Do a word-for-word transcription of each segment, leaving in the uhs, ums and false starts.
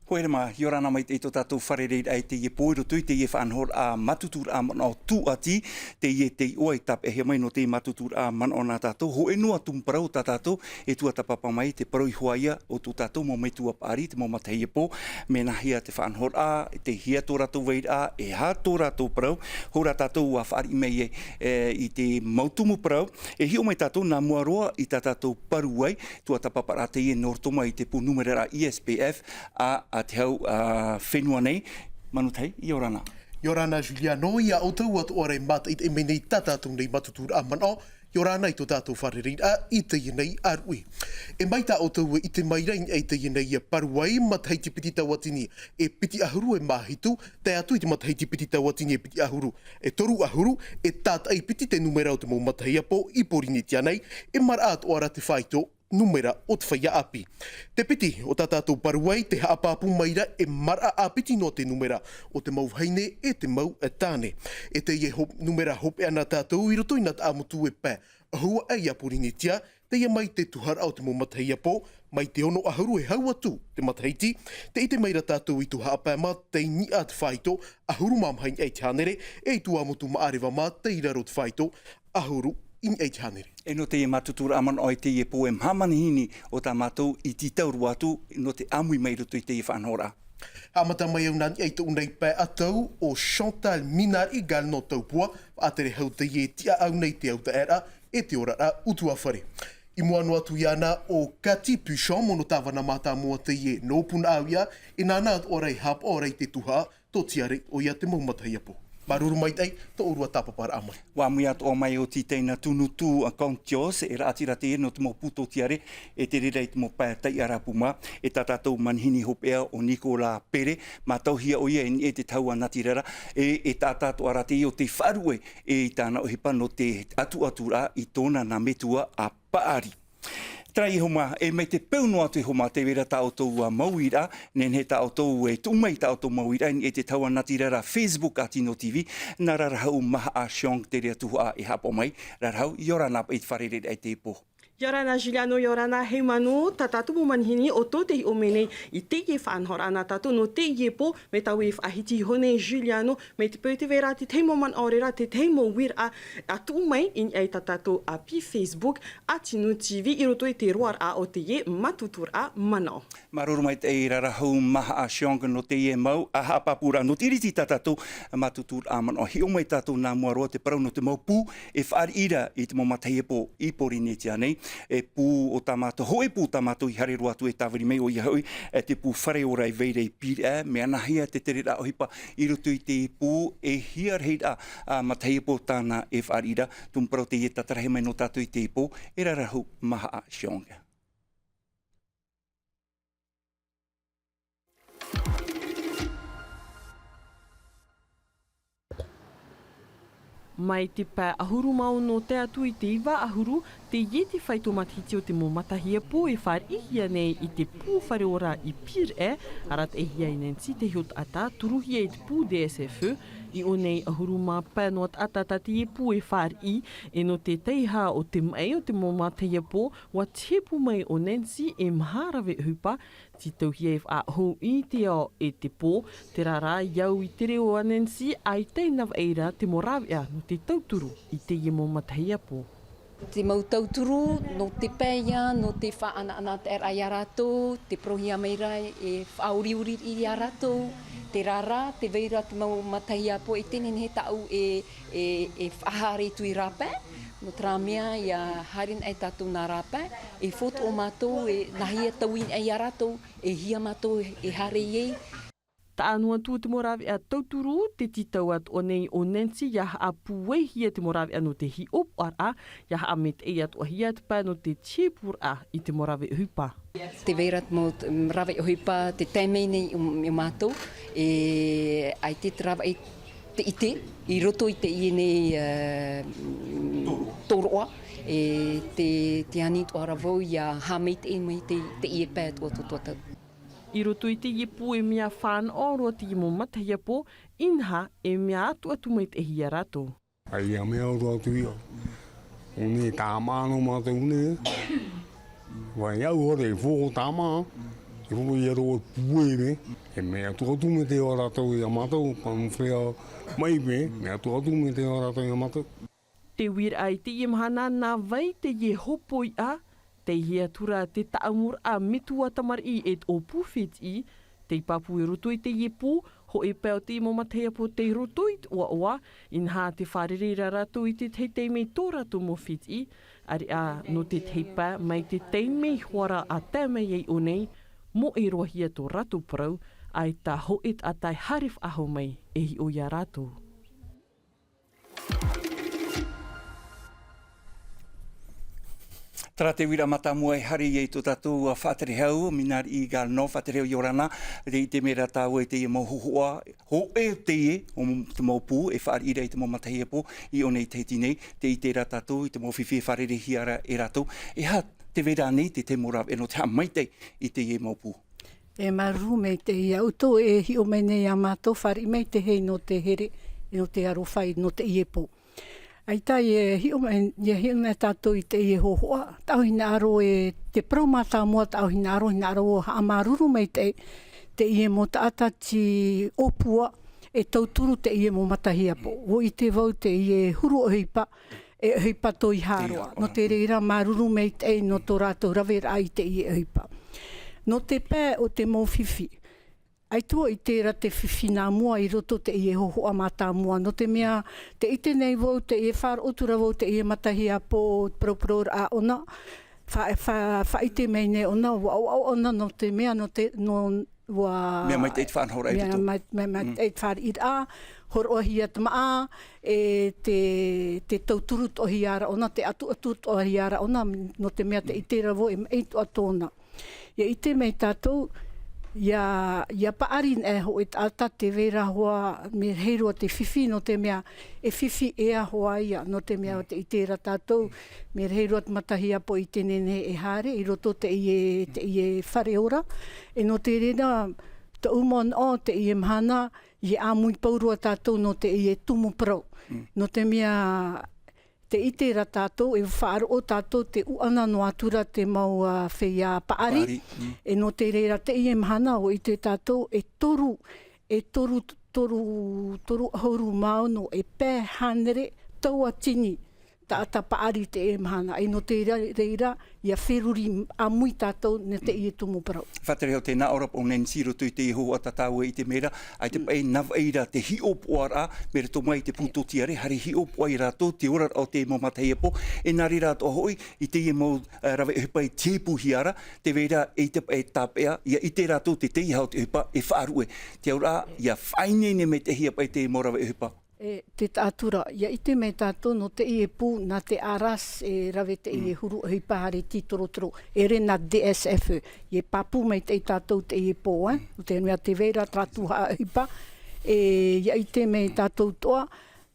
Hoʻi rā mā, ʻia ora na maitaʻi tō tātou fārereiraʻa i teie pō i roto i teie faʻanahoraʻa Mātuturaʻa Manaʻo Tūʻati, teie te iʻoa i tāpeʻahia mai nō te Mātuturaʻa Manaʻo nā tātou. Hōʻē noa tumu parau tā tātou e tuatāpapa mai, te parau i hōʻē ia o tō tātou mau metua paʻari, te mau matahiapo, mea nāhea te faʻanahoraʻa, tei hea tō rātou vairaʻa, e aha tō rātou parau, hou rā tātou ʻua fāriʻi mai ai, e, i te mau tumu parau. E hiʻo mai tātou nā mua roa i tā tātou paruai, tuatāpaparaʻa teie nō roto mai i te pū numeraraʻa I S P F a, a te hau, a, fenua nei. Manutahi, ʻia ora na. ʻIa ora na Juliano, ia ʻoutou atoʻa e mātaʻitaʻi mai nei i tā tātou nei Mātuturaʻa Manaʻo, ʻia ora na i tō tātou fārereiraʻa i teie nei ʻāruʻi. E mai tā ʻoutou e ʻite mai ra i niʻa i teie nei paruai, matahiti piti tauatini e piti ʻahuru e mā hitu, tae atu i te matahiti piti tauatini e piti ʻahuru e toru ʻahuru, e tātaʻi piti te numera o te mau matahiapo i Pōrīnetia nei, e maraʻa atoʻa ra te faito numera o te feiā ʻāpī. Te piti o tā tātou paruai, te haʻapāpū mai ra e maraʻa ʻāpiti noa te numera o te mau vahine e te mau tāne. E teie ho-, numera hopeʻa nā tātou i roto i nā taʻamotu e pae huaʻai a Pōrīnetia, teie mai te tuhaʻa o te mau matahiapo, mai te ono ʻahuru e hau atu te matahiti, tē ʻite mai ra tātou i tō haʻapae mā, tei niʻa te faito ʻahuru mā maha i niʻa i te hānere, e i Tuamotu mā ʻAreva mā, tei raro te faito ʻahuru i niʻa i te hānere. E nō teie Mātuturaʻa Manaʻo i teie pō e maha manihini o tā mātou i tītau roa atu nō te ʻāmui mai i roto i teie faʻanahoraʻa. Haʻamata mai au nā niʻa i tōʻu nei pae ʻatau, ʻo Chantal Minari Galno Taupua, faʻatere hau teie tiʻaʻau nei te autaʻeraʻa e te oraraʻa ʻutuāfare. I mua noa atu iāna ʻo Cathy Puchon, mono tāvana mātāmua teie nō Punaʻauia, e nāna atoʻa ra e haʻapaʻo ra i te tuhaʻa tō Tiare, ʻoia te mau matahiapo. Māuruuru maitaʻi tō ʻoe tāpaparaʻa mai. ʻUa ʻāmui atoʻa mai ʻo Titaina Tunutū a Kontios, e raʻatira teie nō te mau pū tō Tiare, e te reira i te mau pae taiʻarapu mā, e tā tātou manihini hopeʻa ʻo Nicolas Pere, mātauhia ʻoia i niʻa i te tahua natirara, e, e taʻata atoʻa ra teie ʻo tei faʻaruʻe, e i tāna ʻohipa nō te ʻatuʻaturaʻa i tōna nā metua a paʻari. Terā iho mā, e mai te peu noa atu iho mā, tē vai ra tā ʻoutou mau uiraʻa, nehenehe tā ʻoutou e tuʻu mai tā ʻoutou mau uiraʻa i niʻa i te tahua natirara Facebook a Tino T V, nā Rarahau Mahaʻa Chong te reira tuhaʻa e haʻapaʻo mai. Rarahau, ʻia ora na paʻi i te fārereiraʻa i teie pō. ʻIa ora na Juliano, ʻia ora na Heimano, tā tātou mau manihini ʻo tō te hiʻo mai nei i teie faʻanahoraʻa nā tātou nō teie pō, mai tā ʻoe e faʻahiti iho nei Juliano, mai te peu tē vai ra te tahi mau manaʻo reira, te tahi mau uiraʻa, a tuʻu mai i niʻa i tā tātou ʻāpī Facebook, a Tino T V i roto i te roaraʻa o teie Mātuturaʻa Manaʻo. Māuruuru maitaʻi Rarahau Mahaʻa Chong nō teie mau, a, haʻapāpūraʻa nō te iriti i tā tātou Mātuturaʻa Manaʻo. Hiʻo mai tātou nā mua roa te parau nō te mau pū e fāriʻi ra i te mau matahiapo i Pōrīnetia nei. E pū o tā mātou, hōʻē pū tā mātou i haere roa atu e tāviri mai, ʻoia hoʻi, e te pū Fare Ora e vai ra i Pīraʻe, mea nāhea te tereraʻa ʻohipa i roto i te pū, e hia rahiraʻa, a, matahiapo tāna e fāriʻi ra, tumu parau teie tātaraʻa mai nō tātou i teie pō, e Rarahau Mahaʻa Chong. Mai te pae ʻahuru mā ono tae atu i te iva ʻahuru, teie te faito matahiti o te mau matahiapo e fāriʻihia nei i te pū Fare Ora i Pīraʻe, arataʻihia e Nancy te iho taʻata, turuhia e te pū D S F E, i ʻō nei ʻahuru mā pae noa taʻata tā teie pū e fāriʻi, e nō te taiʻa o te maʻi o te mau matahiapo, ʻua tihepu mai ʻo Nancy e maha rave ʻohipa, tītauhia e faʻahou i te ao e te pō, terā rā, i au i te reo a Nancy, ʻaita i navaʻi ra te mau rāveʻa nō te tauturu i teie mau matahiapo. Te mau tauturu, nō te pae ia, nō te faʻanaʻanataeraʻa ia rātou, tē parauhia mai ra e faʻaoriori ia rātou, terā rā, tē vai ra te mau matahiapo e te nehenehe tāʻu e, e, e faʻahaere atu i rāpae, nō terā mea ʻia haere nei tātou nā rāpae, e fōtoʻo mātou, e nāhea tau i niʻa ia rātou, e hia mātou e haere i ai. Taʻa noa atu te mau rāveʻa tauturu, tē tītau atoʻa nei ʻo Nancy ʻia haʻapūaihia te mau rāveʻa nō te hiʻopoʻaraʻa, ʻia haʻamaitaʻi atoʻahia te pae nō te tihepuhia i te mau rave ʻohipa. Tē vai ra te mau, mm, rave ʻohipa, tē tae mai nei i, i mātou, e, ʻaita te rāveʻa tē ʻite, i roto i teie nei, e, mm, tōroʻa, e, te, te ani atoʻa ra vau ʻia haʻamaitaʻi mai te, teie pae atoʻa tō tō tātou. I roto i teie pū e mea fānaʻo roa teie mau matahiapo, inaha e mea atuatu maitaʻihia rātou. ʻAita e mea ʻore atu ia. ʻO nei tāmā nō mātou nei. Vai au ʻore e fō tāmā. Roro ia rō e puere, e mea atu atu me te o rātou ia mātou, pam fea mai me, mea atu atu me te o rātou ia mātou. Te uiraʻa i teie mahana nā vai teie hopoiʻa, teie atura te taʻamuraʻa metua tamariʻi e ʻōpū fētiʻi, tei pāpū i roto i teie pō, hoʻi pae o te mau matahiapo tei roto i te ʻoaʻoa, inaha te fārerei ra rātou i te tahi taime i tō rātou mau fētiʻi, ʻareʻa nō te tahi pae mai te taime i hoara a tae mai ai ʻōnei, moʻe roa hia tō rātou parau, ʻaita hoʻi taʻata e haere faʻahou mai e hiʻo ia rātou. Terā te uiraʻa mātāmua e haere ia i tō tātou faʻaterehau, Minari Garno, faʻaterehau ʻia ora na, tē ʻite mai ra tāua i teie mau hōhoʻa, hōʻē teie, o te mau pū, e fāriʻi ra i te mau matahiapo, i ʻō nei Tahiti nei, tē ʻite ra tātou i te mau fifi e fārereihia ra e rātou, e aha tē vai ra nei te tahi mau rāveʻa nō te haʻamaitaʻi i teie mau pū. E māuruuru maitaʻi ia ʻoutou e hiʻo mai nei ia mātou, fāriʻi mai te hei nō te here, nō te aroha i, nō teie pō. ʻAita e hiʻo mai, e hiʻo mai tātou i teie hōhoʻa, taʻu hinaʻaro e te parau mātāmua, taʻu hinaʻaro, hinaʻaro haʻamāuruuru maitaʻi, teie mau taʻata tei ʻōpua, e tauturu teie mau matahiapo. ʻUa ʻite vau teie huru ʻohipa, e ʻohipa toiharoa. Toiharoa. Nō te reira māuruuru maitaʻi nō tō rātou raveraʻa i teie ʻohipa. Nō te pae o te mau fifi. ʻAita ʻua ʻite ra te fifi nā mua i roto teie hōhoʻa mātāmua. Nō te mea, tē ʻite nei vau, tē faʻaroʻo atu ra vau teie matahiapo, parauparauraʻa ʻōna, fa-, fa-, faʻaʻite mai nei ʻōna, ʻua, ʻua, ʻōna, nō te mea, nō te, nō, ʻua mea maitaʻi te faʻanahoraʻa i mea roto. Mai-, mea maitaʻi te fāriʻiraʻa, hōroʻahia te māʻa, e te, te tauturu atoʻahia ra ʻōna, te ʻatuʻatu atoʻahia ra ʻōna, nō te mea tē ʻite ra vau, e maʻi atoʻa tōna. ʻIa ʻite mai tātou, ʻia, ʻia paʻari nei hōʻē taʻata tē vai ra hoʻi, mea rahi roa te fifi, nō te mea, e fifi ʻē hoʻi ia, nō te mea tē ʻite ra tātou, mea rahi roa te matahiapo i te nehenehe e haere, i roto teie, teie fare ora, e nō te reira, tōʻu mau noʻo, teie mahana, ʻia ʻāmui pauroa ra tātou nō teie tumu parau. Mm. Nō te mea, tē ʻite ra tātou, e faʻaroʻo tātou tē ʻuʻana noa atu ra te mau, ā, feiā paʻari. Paʻari, mm. E nō te reira teie mahana ʻua ʻite tātou, e toru, e toru, toru, toru ʻahuru mā ono, e pae hānere tauatini taʻata paʻari teie mahana. E nō te reira, reira, ʻia feruri ʻāmui tātou nō teie tumu parau. Faʻaterehau, tē nā ʻō ra paʻi Nancy i roto i te hōhoʻa tā tāua i ʻite mai ra, ʻaita paʻi nā vai ra te hiʻopoʻaraʻa, mai roto mai i te pū tōtiare, haere hiʻopoʻa ia rātou, te oraraʻa o te mau matahiapo, e nā reira atoʻa hoʻi, i teie mau, ā, rave ʻohipa i tiapūhia ra, tē vai ra ʻaita paʻi tāpeʻa, ʻia ʻite rātou te teiaha o te ʻohipa e faʻaruʻe. Te auraʻa, ʻia faʻaineine maitaʻihia paʻi te mau rave ʻohipa. E, te taʻatura, ʻia ʻite mai tātou nō teie pū, nā te ARAS e rave teie huru ʻohipa haere tītorotoro, e rē nā D S F E, ʻia pāpū maitaʻi tātou teie pō, ē? Nō te mea tē vai ra terā tuhaʻa ʻohipa, e, ʻia ʻite mai tātou atoʻa,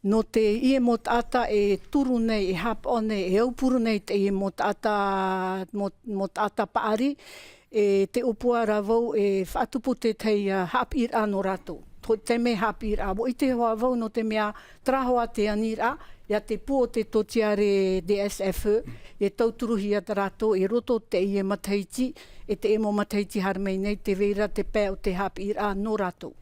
nō teie mau taʻata e turu nei, e haʻapaʻo nei, e aupuru nei teie mau taʻata, mau, mau taʻata paʻari, e tē ʻōpua ra vau e faʻatupu te tahi, ā, haʻapiʻiraʻa nō rātou. Te tahi mau haʻapiʻiraʻa. ʻUa ʻite hoʻi vau nō te mea terā hoʻi te aniraʻa, ʻia te pū o te tōtiare D S F E, e tauturuhia rātou i roto teie matahiti, e teie mau matahiti haere mai nei, tē vai ra te pae o te haʻapiʻiraʻa nō rātou.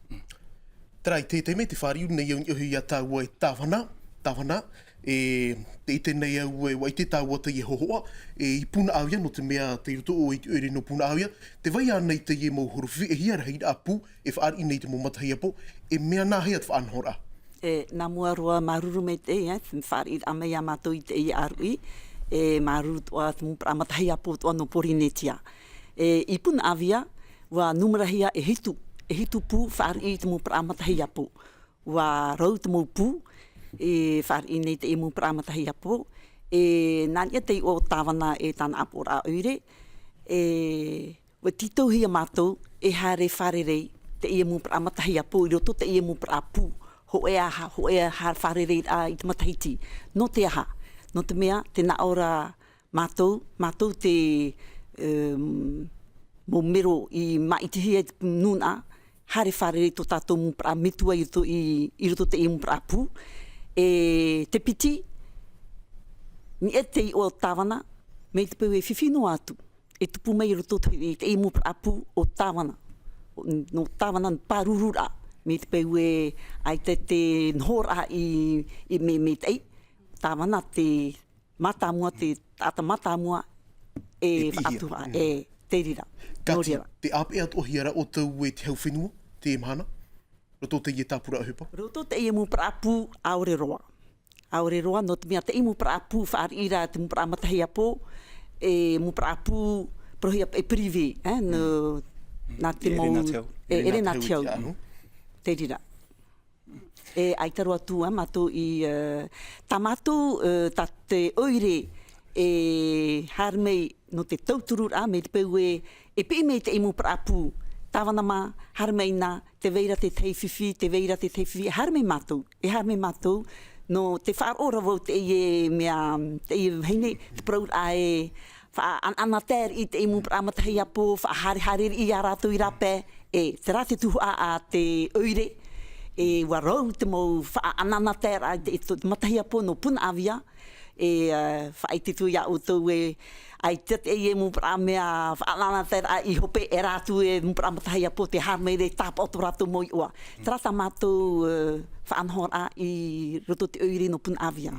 Terā, i te taime tē fāriu nei au i niʻa iho ia tāua e tāvana, tāvana, e, tē ʻite nei au e, ʻua ʻite tāua teie hōhoʻa, e, i Punaʻauia, nō te mea tei roto ʻoe i te ʻoire nō Punaʻauia, tē vai ānei teie mau huru fifi, e hia rahiraʻa pū, e fāriʻi nei te mau matahiapo, e mea nāhea te faʻanahoraʻa? E, nā mua roa māuruuru maitaʻi, e, fāriʻiraʻa mai ia mātou i teie ʻāruʻi, e, māuruuru atoʻa te mau parau matahiapo atoʻa nō Pōrīnetia. E, i Punaʻauia, ʻua numerahia e hitu, e hitu pū fāriʻi i te mau parau matahiapo. ʻUa rau te mau pū, e fāriʻi nei teie mau parau matahiapo, e nā niʻa i te iʻoa o tāvana e tāna ʻāpoʻoraʻa ʻoire, e ʻua tītauhia mātou e haere fārerei teie mau parau matahiapo i roto teie mau parau pū, hōʻē ā, hōʻē ā fārereiraʻa i te matahiti. Nō te aha? Nō te mea, tē nā ʻō ra mātou, mātou te, em, mau mero i māʻitihia i te nūnaʻa, haere fārerei tō tātou mau parau metua i roto i, i roto teie mau parau pū. E te piti, niʻa i te iʻoa o tāvana, mai te peu e fifi noa atu. e tupu mai i roto i te mau parau pū o Tāvana. Nō Tāvana pāruru rā, mai te peu e, ʻaita te noho rā i, i me, me te, Tāvana te mātāmua, te taʻata mātāmua e faʻatura, e te reira. Nō reira. Te ʻāpeʻe atoʻa hia rā ʻoutou e te hau fenua, te mahana? Roto teie tāpura ʻohipa? Roto teie mau parau pū ʻaore roa. ʻAore roa, nō te mea teie mau parau pū fāriʻi rā te mau parau matahiapo, e mau parau pū parauhia e privé, e, nō, nā te mau, e, ʻere nā te hau. Te reira. E, ʻaita roa atu ā mātou i, e, tā mātou, e, tā te ʻoire, e, haere mai nō te tauturu rā, mai te peu e, e piʻi mai teie mau parau pū, Tāvana mā, haere mai na, tē vai ra te tahi fifi, tē vai ra te tahi fifi, e haere mai mātou, e haere mai mātou, nō te faʻaroʻo ra vau teie mea, teie vahine, te parau rā e, faʻaʻanaʻanataeraʻa i teie mau parau matahiapo, faʻahaerehaere i a rātou i rāpae, e, terā te tuhaʻa a te ʻoire, e, ʻua rau te mau faʻaʻanaʻanataeraʻa i te, i te matahiapo nō Punaʻauia, e, e, faʻaʻite atu iā ʻoutou e, ʻaita teie mau parau mea faʻaʻanaʻanataeraʻa i hope, e rātou e mau parau matahiapo tē haere mai ra e tāpaʻo tō rātou mau iʻoa. Terā tā mātou, e, faʻanahoraʻa i roto i te ʻoire nō Punaʻauia.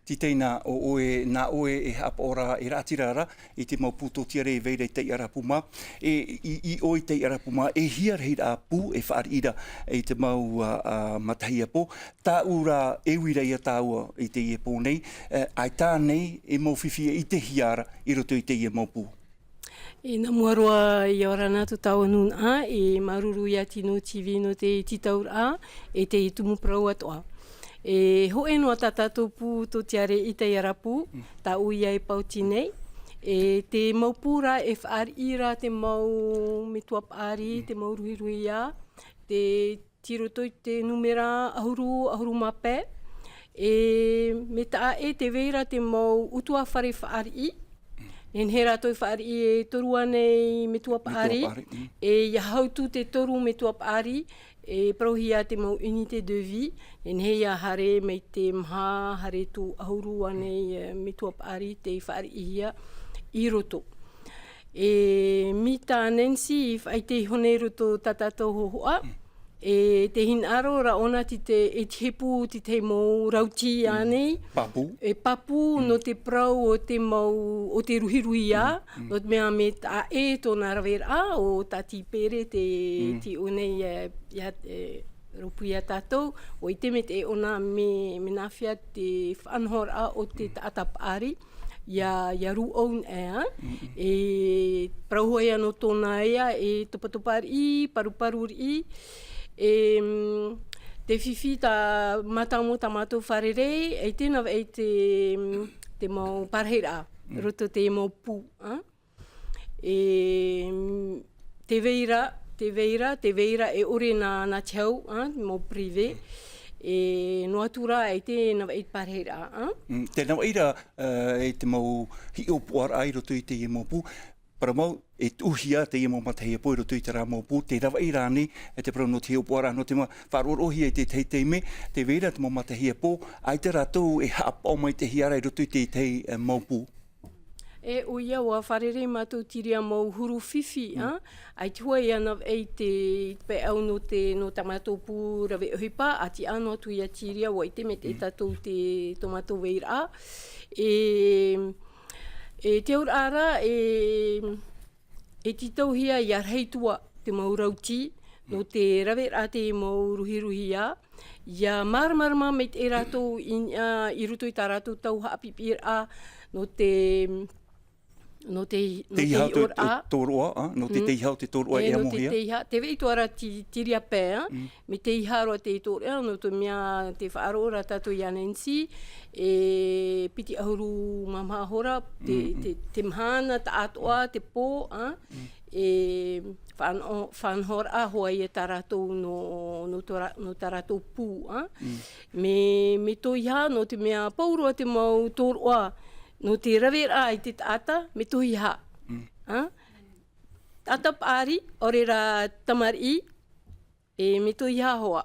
Titeina, ʻo ʻoe, nā ʻoe e haʻapaʻo ra, e raʻatira ra, i te mau pū tōtiare e vai ra i Taiʻarapu mā, e, i, i ʻō i Taiʻarapu mā, e hia rahiraʻa pū e fāriʻi ra i te mau, a, a, matahiapo. Tāʻu rā, e uira ia tāua i teie pō nei, e, ʻaita ānei e mau fifi e ʻitehia ra i roto i teie mau pū? E, nā mua roa, ʻia ora na tō tāua nūnaʻa, e māuruuru iā Tino T V nō te tītauraʻa, e te tumu parau atoʻa. E hōʻē noa tā tātou pū tōtiare i Taiʻarapu, tāʻu ia e pauti nei. E te mau pū rā e fāriʻi ra te mau metua paʻari, te mau ruhiruhia, te, tei roto i te nūmera ʻahuru, ʻahuru mā pae. E mea taʻa ʻē tē vai ra te mau ʻutuāfare fāriʻi. Nehenehe rātou e fāriʻi e toru ānei metua paʻari. E ʻia hau atu te toru metua paʻari, e parauhia te mau unité de vie, nehenehe ʻia haere mai te maha, haere atu ʻahuru ānei, e, metua paʻari tei fāriʻihia i roto. E mai tā Nancy i faʻaʻite iho nei i roto tā tātou hōhoʻa, e te hinaʻaro ra ʻōna te, te, e te hepū te tahi mau rauti ānei. Papū. E papū nō te parau o te mau, o te ruhiruhia, nō te mea mea taʻa ʻē tōna raveraʻa, ʻo tā Tīpere te, te ʻō nei, e, ia, e, rōpū iā tātou, ʻua ʻite mai teie ʻōna mea, mea nāfea te faʻanahoraʻa o te taʻata paʻari, ʻia, ʻia rūʻau, e, e parau hoʻi anō tōna ia, e topatopa riʻi, paruparu riʻi, e, mm, te fifi tā mātou, tā mātou fārerei, e tēnā vau i te, mm, te mau parahiraʻa, roto te mau pū, a? E, mm, tē vai ra, tē vai ra, tē vai ra e ʻore nā, nā te hau, a, mau privé. E, noa atu rā, e tēnā vau i te parahiraʻa, a? Mm, tēnā vau ra, e, e te mau hiʻopoʻaraʻa i roto i teie mau pū. Parau mau, e tuʻuhia teie mau matahiapo i roto i terā mau pū, tē ravaʻi ra ānei, e te parau nō te hiʻopoʻaraʻa, nō te mea, faʻaroʻohia i te tahi taime, tē vai ra te mau matahiapo, ʻaita rātou e haʻapaʻo maitaʻihia ra i roto i te tahi, e, mau pū. E, ʻoia, ʻua fārerei mātou i te reira mau huru fifi, a? ʻAita hoʻi ānei i te, i te pae ʻau nō te, nō tā mātou pū rave ʻohipa, ʻati ʻano atu ia te reira, ʻua ʻite mai te tātou te, tō mātou vairaʻa. E, e te auraʻa ra, e, e tītauhia ʻia rahi atu ā te mau rauti, nō te raveraʻa te mau ruhiruhia, ʻia māramarama mai te rātou i, a, i roto i tā rātou tau haʻapiʻiraʻa, nō te, nō te, nō te teiaha tō, tōroʻa, a, nō te teiaha o te tōroʻa e amohia. E, nō te teiaha, tē vai atoʻa ra te, te reira pae, a, mea teiaha roa te tōroʻa, nō te mea tē faʻaroʻo ra tātou iā Nancy, e piti ʻahuru mā maha hora, te, te, te mahana, taʻatoʻa, te pō, a, e faʻano-, faʻanahoraʻa hoʻi ia tā rātou nō, nō tō rā-, nō tā rātou pū, a. Mea, mea teiaha, nō te mea pauroa te mau tōroʻa, nō te raveraʻa i te taʻata, mea teiaha. A? Taʻata paʻari, ʻaore rā tamariʻi, e mea teiaha hoʻi.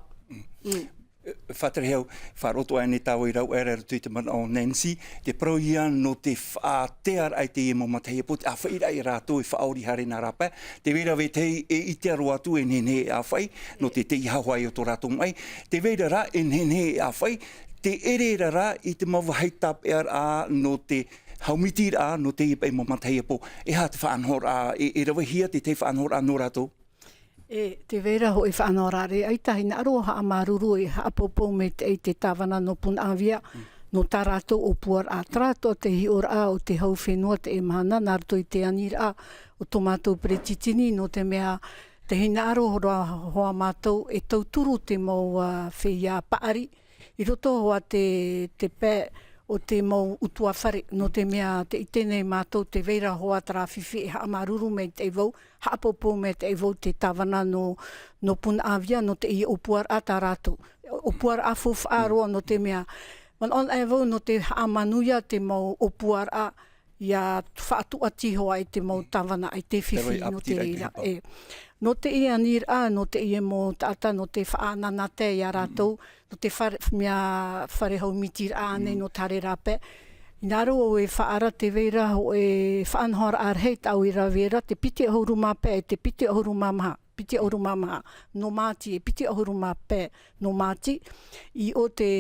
Mm. Faʻatere hau, faʻaroʻo atu nei tāua i rave rahi i roto i te manaʻo o Nancy, te parau ia nō te faʻatearaʻa i teie mau matahiapo, te ʻāfaʻiraʻa ia rātou e faʻaori haere nā rāpae, tē vai ra vetahi e ʻitea roa atu e nehenehe e ʻāfaʻi, nō te, te ʻāfaʻi o tō rātou maʻi, tē vai ra rā e nehenehe e ʻāfaʻi, tē ʻere ra rā i te mau vāhi tāpeʻaraʻa nō te haumiti raʻa, nō teie paʻi mau matahiapo, e aha te faʻanahoraʻa, e, e ravehia te, te faʻanahoraʻa nō rātou? E, tē vai ra hōʻē faʻanahoraʻa, ʻaita e hinaʻaro haʻamāuruuru e haʻapōpou maitaʻi te tāvana nō Punaʻauia, nō tā rātou ʻōpuaraʻa, terā atoʻa te hiʻoraʻa o te hau fenua teie mahana, nā roto i te aniraʻa o tō mātou peretiteni, nō te mea, tē hinaʻaro ra hoʻi mātou e tauturu te mau, ā, feiā paʻari, i roto hoʻi te, te pae o te mau ʻutuāfare, nō te mea tē ʻite nei mātou tē vai ra hoʻi terā fifi e haʻamāuruuru maitaʻi vau, haʻapōpou maitaʻi vau te tāvana nō, nō Punaʻauia, nō teie ʻōpuaraʻa tā rātou. ʻŌpuaraʻa faufaʻa roa nō te mea, manaʻo anaʻe vau nō te haʻamanuia te mau ʻōpuaraʻa, ʻia faʻatuati hoʻi te mau tāvana e te fifi nō te reira. E, nō teie aniraʻa, nō teie mau taʻata, nō te faʻanahoraʻa ia rātou, nō te fare, mea fare haumitiraʻa nei nō te haere rāpae. I nā rō e faʻaara tē vai ra hōʻē faʻanahoraʻa rahi tāʻu i rave ra, te piti ʻahuru mā pae, te piti ʻahuru mā maha, piti ʻahuru mā maha, nō Māti, e piti ʻahuru mā pae, nō Māti, i ʻō te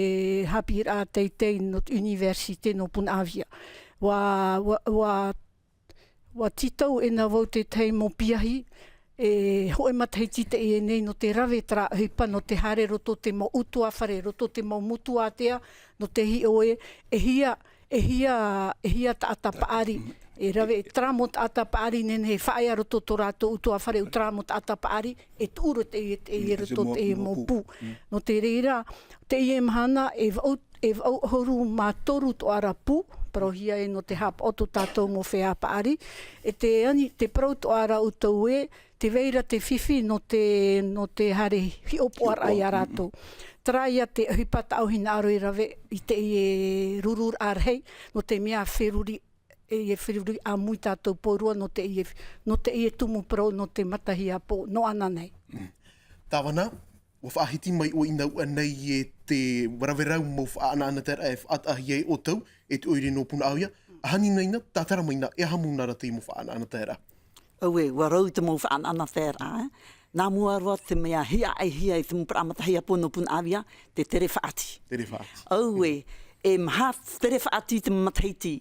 haʻapiʻiraʻa teitei nō te université nō Punaʻauia. ʻUa, ʻua, ʻua, ʻua tītau ʻē nā vau tētahi mau piahi, e hōʻē matahiti teie nei nō te rave terā ʻohipa nō te haere roto te mau ʻutuāfare, roto te mau motu ātea, nō te hiʻo ē, e hia, e hia, e hia taʻata paʻari, e rave, e terā mau taʻata paʻari nehenehe e faʻaea roto tō rātou ʻutuāfare, ʻo terā mau taʻata paʻari, e tuʻu roa teie, teie roto teie mau pū. Nō te reira, teie mahana, e vaʻu, e vaʻu ʻahuru mā toru atoʻa ra pū, parauhia ē nō te haʻapaʻo tō tātou mau feiā paʻari, e te ani, te parau atoʻa ra ʻoutou ē, tē vai ra te fifi nō te, nō te haere hiʻopoʻaraʻa ia rātou. Terā ia te ʻohipa tāʻu hinaʻaro i rave i teie rururaʻa rahi, nō te mea feruri, e, e feruri ʻāmui tātou pauroa nō teie, nō teie tumu parau nō te matahiapo, nō ʻananei. Tāvana, ʻua faʻahiti mai ʻoe i nā uʻa nei e te rave rau mau faʻanahoraʻa e faʻataʻahia e ʻoutou, e te ʻoire nō Punaʻauia, ʻa hani nei na, tātara mai na, e aha mau nā rā teie mau faʻanahoraʻa. Auē, ʻua rau te mau faʻanahoraʻa, e? Nā mua roa te mea hiaʻaihia e te mau parau matahiapo nō Punaʻauia, te tere faʻati. Tere faʻati. Auē, e maha tere faʻati te matahiti.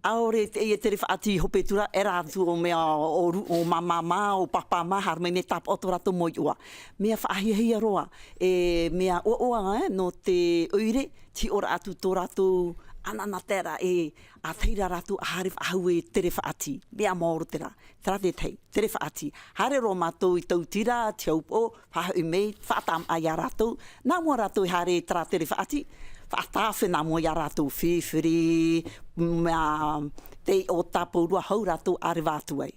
ʻAore teie tere faʻati i hope atu ra, e rā atu ʻo mea ʻo ru-, ʻo māmā mā, ʻo pāpā mā, haere mai nei tāpaʻo tō rātou mau iʻoa. Mea faʻahiahia roa, e mea ʻoaʻoa, e, nō te ʻoire, te hiʻoraʻa atu tō rātou ʻanaʻanataeraʻa e, ʻa tahi ra rātou ʻa haere faʻahou e tere faʻati. Mea maoro terā, terā tētahi, tere faʻati. Haere roa mātou i tautira, te haupoʻo, faʻahoʻi mai, faʻatāmāʻa ia rātou. Nā mua rātou e haere i terā tere faʻati, faʻatāwhena nā mua ia rātou, fifiri, mea, te iʻoa tāpaurua hou rātou ʻa reva atu ai.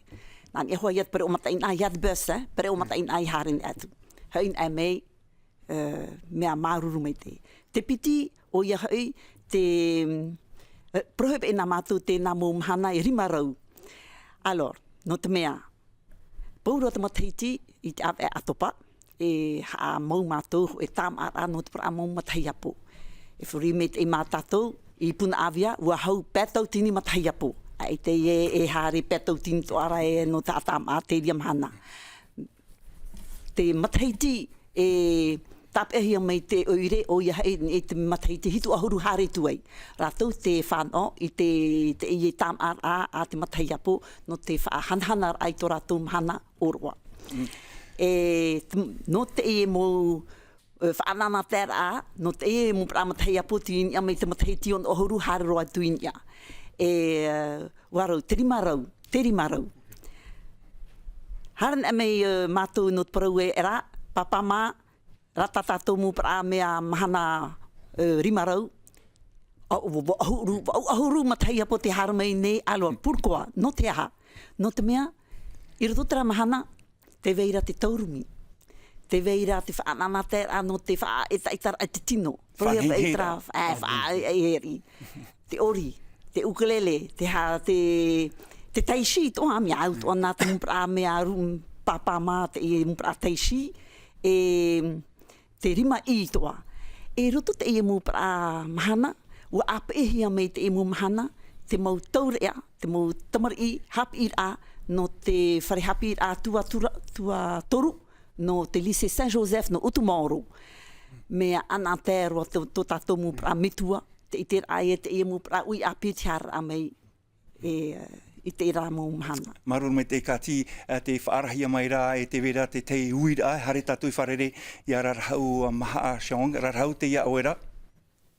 Nā niʻa hoʻi ia te pereʻoʻo mataʻeinaʻa, ia te bus, e, pereʻoʻo mataʻeinaʻa i haere nei atu. Hoʻi anaʻe mai, e, mea māuruuru maitaʻi. Te piti, ʻoia hoʻi, te, e, parauhia paʻi nā mātou tēnā mau mahana e rima rau. Alors, nō te mea, pauroa te matahiti i te ʻāvaʻe ʻAtopa, e haʻamau mātou e tāmāʻaraʻa nō te parau mau matahiapo. E feruri maitaʻi mā tātou, i Punaʻauia, ʻua hau pae tauatini matahiapo. ʻAita e, e haere pae tauatini atoʻa ra e nō te tāmāʻa teie mahana. Te matahiti e tāpeʻahia mai te ʻoire, ʻoia hoʻi, e te matahiti hitu ʻahuru haere atu ai. Rātou te fānaʻo i te, teie tāmāʻaraʻa a te matahiapo, nō te faʻahanahanaraʻa i tō rātou mahana ʻōroʻa. E, t-, nō teie mau, e, faʻanahoraʻa, nō teie mau parau matahiapo tei niʻa mai te matahiti ono ʻahuru haere roa atu i niʻa. E, ʻua rau, te rima rau, te rima rau. Haere anaʻe mai, e, mātou nō te parau e, e rā, pāpā mā, rā tā tātou mau parau mea mahana, e, rima rau, ʻa, ʻua, ʻua ʻahuru, ʻua ʻahuru matahiapo tei haere mai nei, alors, pourquoi? Nō te aha? Nō te mea, i roto terā mahana, tē vai ra te taurumi. Tē vai ra te faʻanahoraʻa nō te faʻaʻetaʻetaraʻa i te tino. Parauhia paʻi terā, e, faʻaʻeri. Te ʻori, te ʻukulele, te ha-, te, te taisi atoʻa, mea au atoʻa nā te mau parau mea ru-, pāpā mā teie mau parau taisi, e, te rima ʻī atoʻa. I roto i teie mau parau mahana, ua ʻāpeʻehia mai i teie mau mahana te mau taureʻa, te mau tamariʻi haʻapiʻiraʻa nō te fare haʻapiʻiraʻa tuatura, tuatoru, nō te Lycée Saint Joseph nō Utumaoro. Mea ʻanaʻanatae roa tō, tō tātou mau parau metua, tē ʻite ra ʻoia i teie mau parau ʻāpī tē haereraʻa mai e, i terā mau mahana. Māuruuru maitaʻi Kāti, e, tē faʻaarahia mai ra, e tē vai ra te tahi uiraʻa, haere tātou i fārerei ia Rarahu, a, Mahaʻa Chong, Rarahu, tei iā ʻoe ra.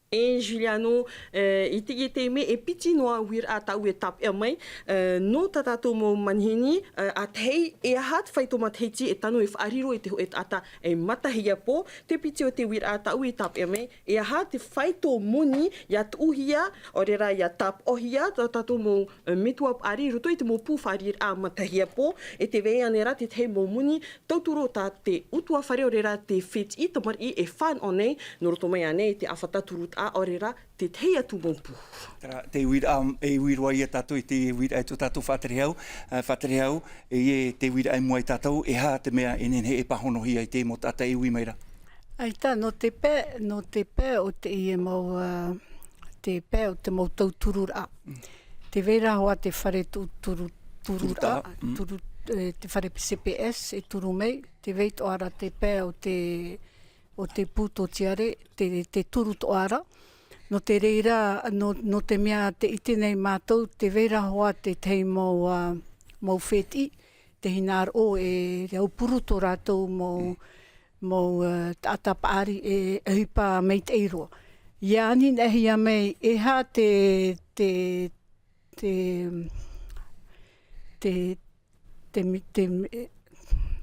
E Juliano, e, i teie taime, e piti noa uiraʻa tāʻu e tāpeʻa mai, e, nō tā tātou mau manihini, e, ʻa tahi, e aha te faito matahiti e tano e faʻariro i te hōʻē taʻata e matahiapo, te piti o te uiraʻa tāʻu e tāpeʻa mai, e aha te faito moni ia tuʻuhia, ʻaore rā ia tāpaʻohia, tā tātou mau, e, metua paʻari i roto i te mau pū fāriʻiraʻa matahiapo, e tē vai ānei ra te tahi mau moni, tauturu tā te ʻutuāfare, ʻaore rā te fētiʻi tamariʻi e fānaʻo nei, nō roto mai ānei i te ʻāfata turutaʻa, ʻaore rā te tahi atu mau pū. Terā, te uiraʻa, e ui roa ia tātou i te uiraʻa i tō tātou faʻaterehau, e, faʻaterehau, e, e te uiraʻa i mua ia tātou, e aha te mea e nehenehe e pāhonohia i te mau taʻata e ui mai ra? ʻAita, nō te pae, nō te pae o teie mau, ā, te pae o te mau tautururaʻa. Mm. Tē vai ra hoʻi te fare tu-, turu-, tururaʻa, Turutaʻa, mm. turu-, e, te fare C P S e turu mai, tē vai atoʻa ra te pae o te, o te pū tōtiare, te, te turu atoʻa ra. Nō te reira, nō, nō te mea tē ʻite nei mātou, tē vai ra hoʻi te tahi mau, ā, mau fētiʻi, te hinaʻaro e aupuru tō rātou mau, Mm. mau, ā, taʻata paʻari e ʻohipa maitaʻi roa. Ia aninaʻihia mai, e aha te, te, te, te, te mi-, te mi-, e,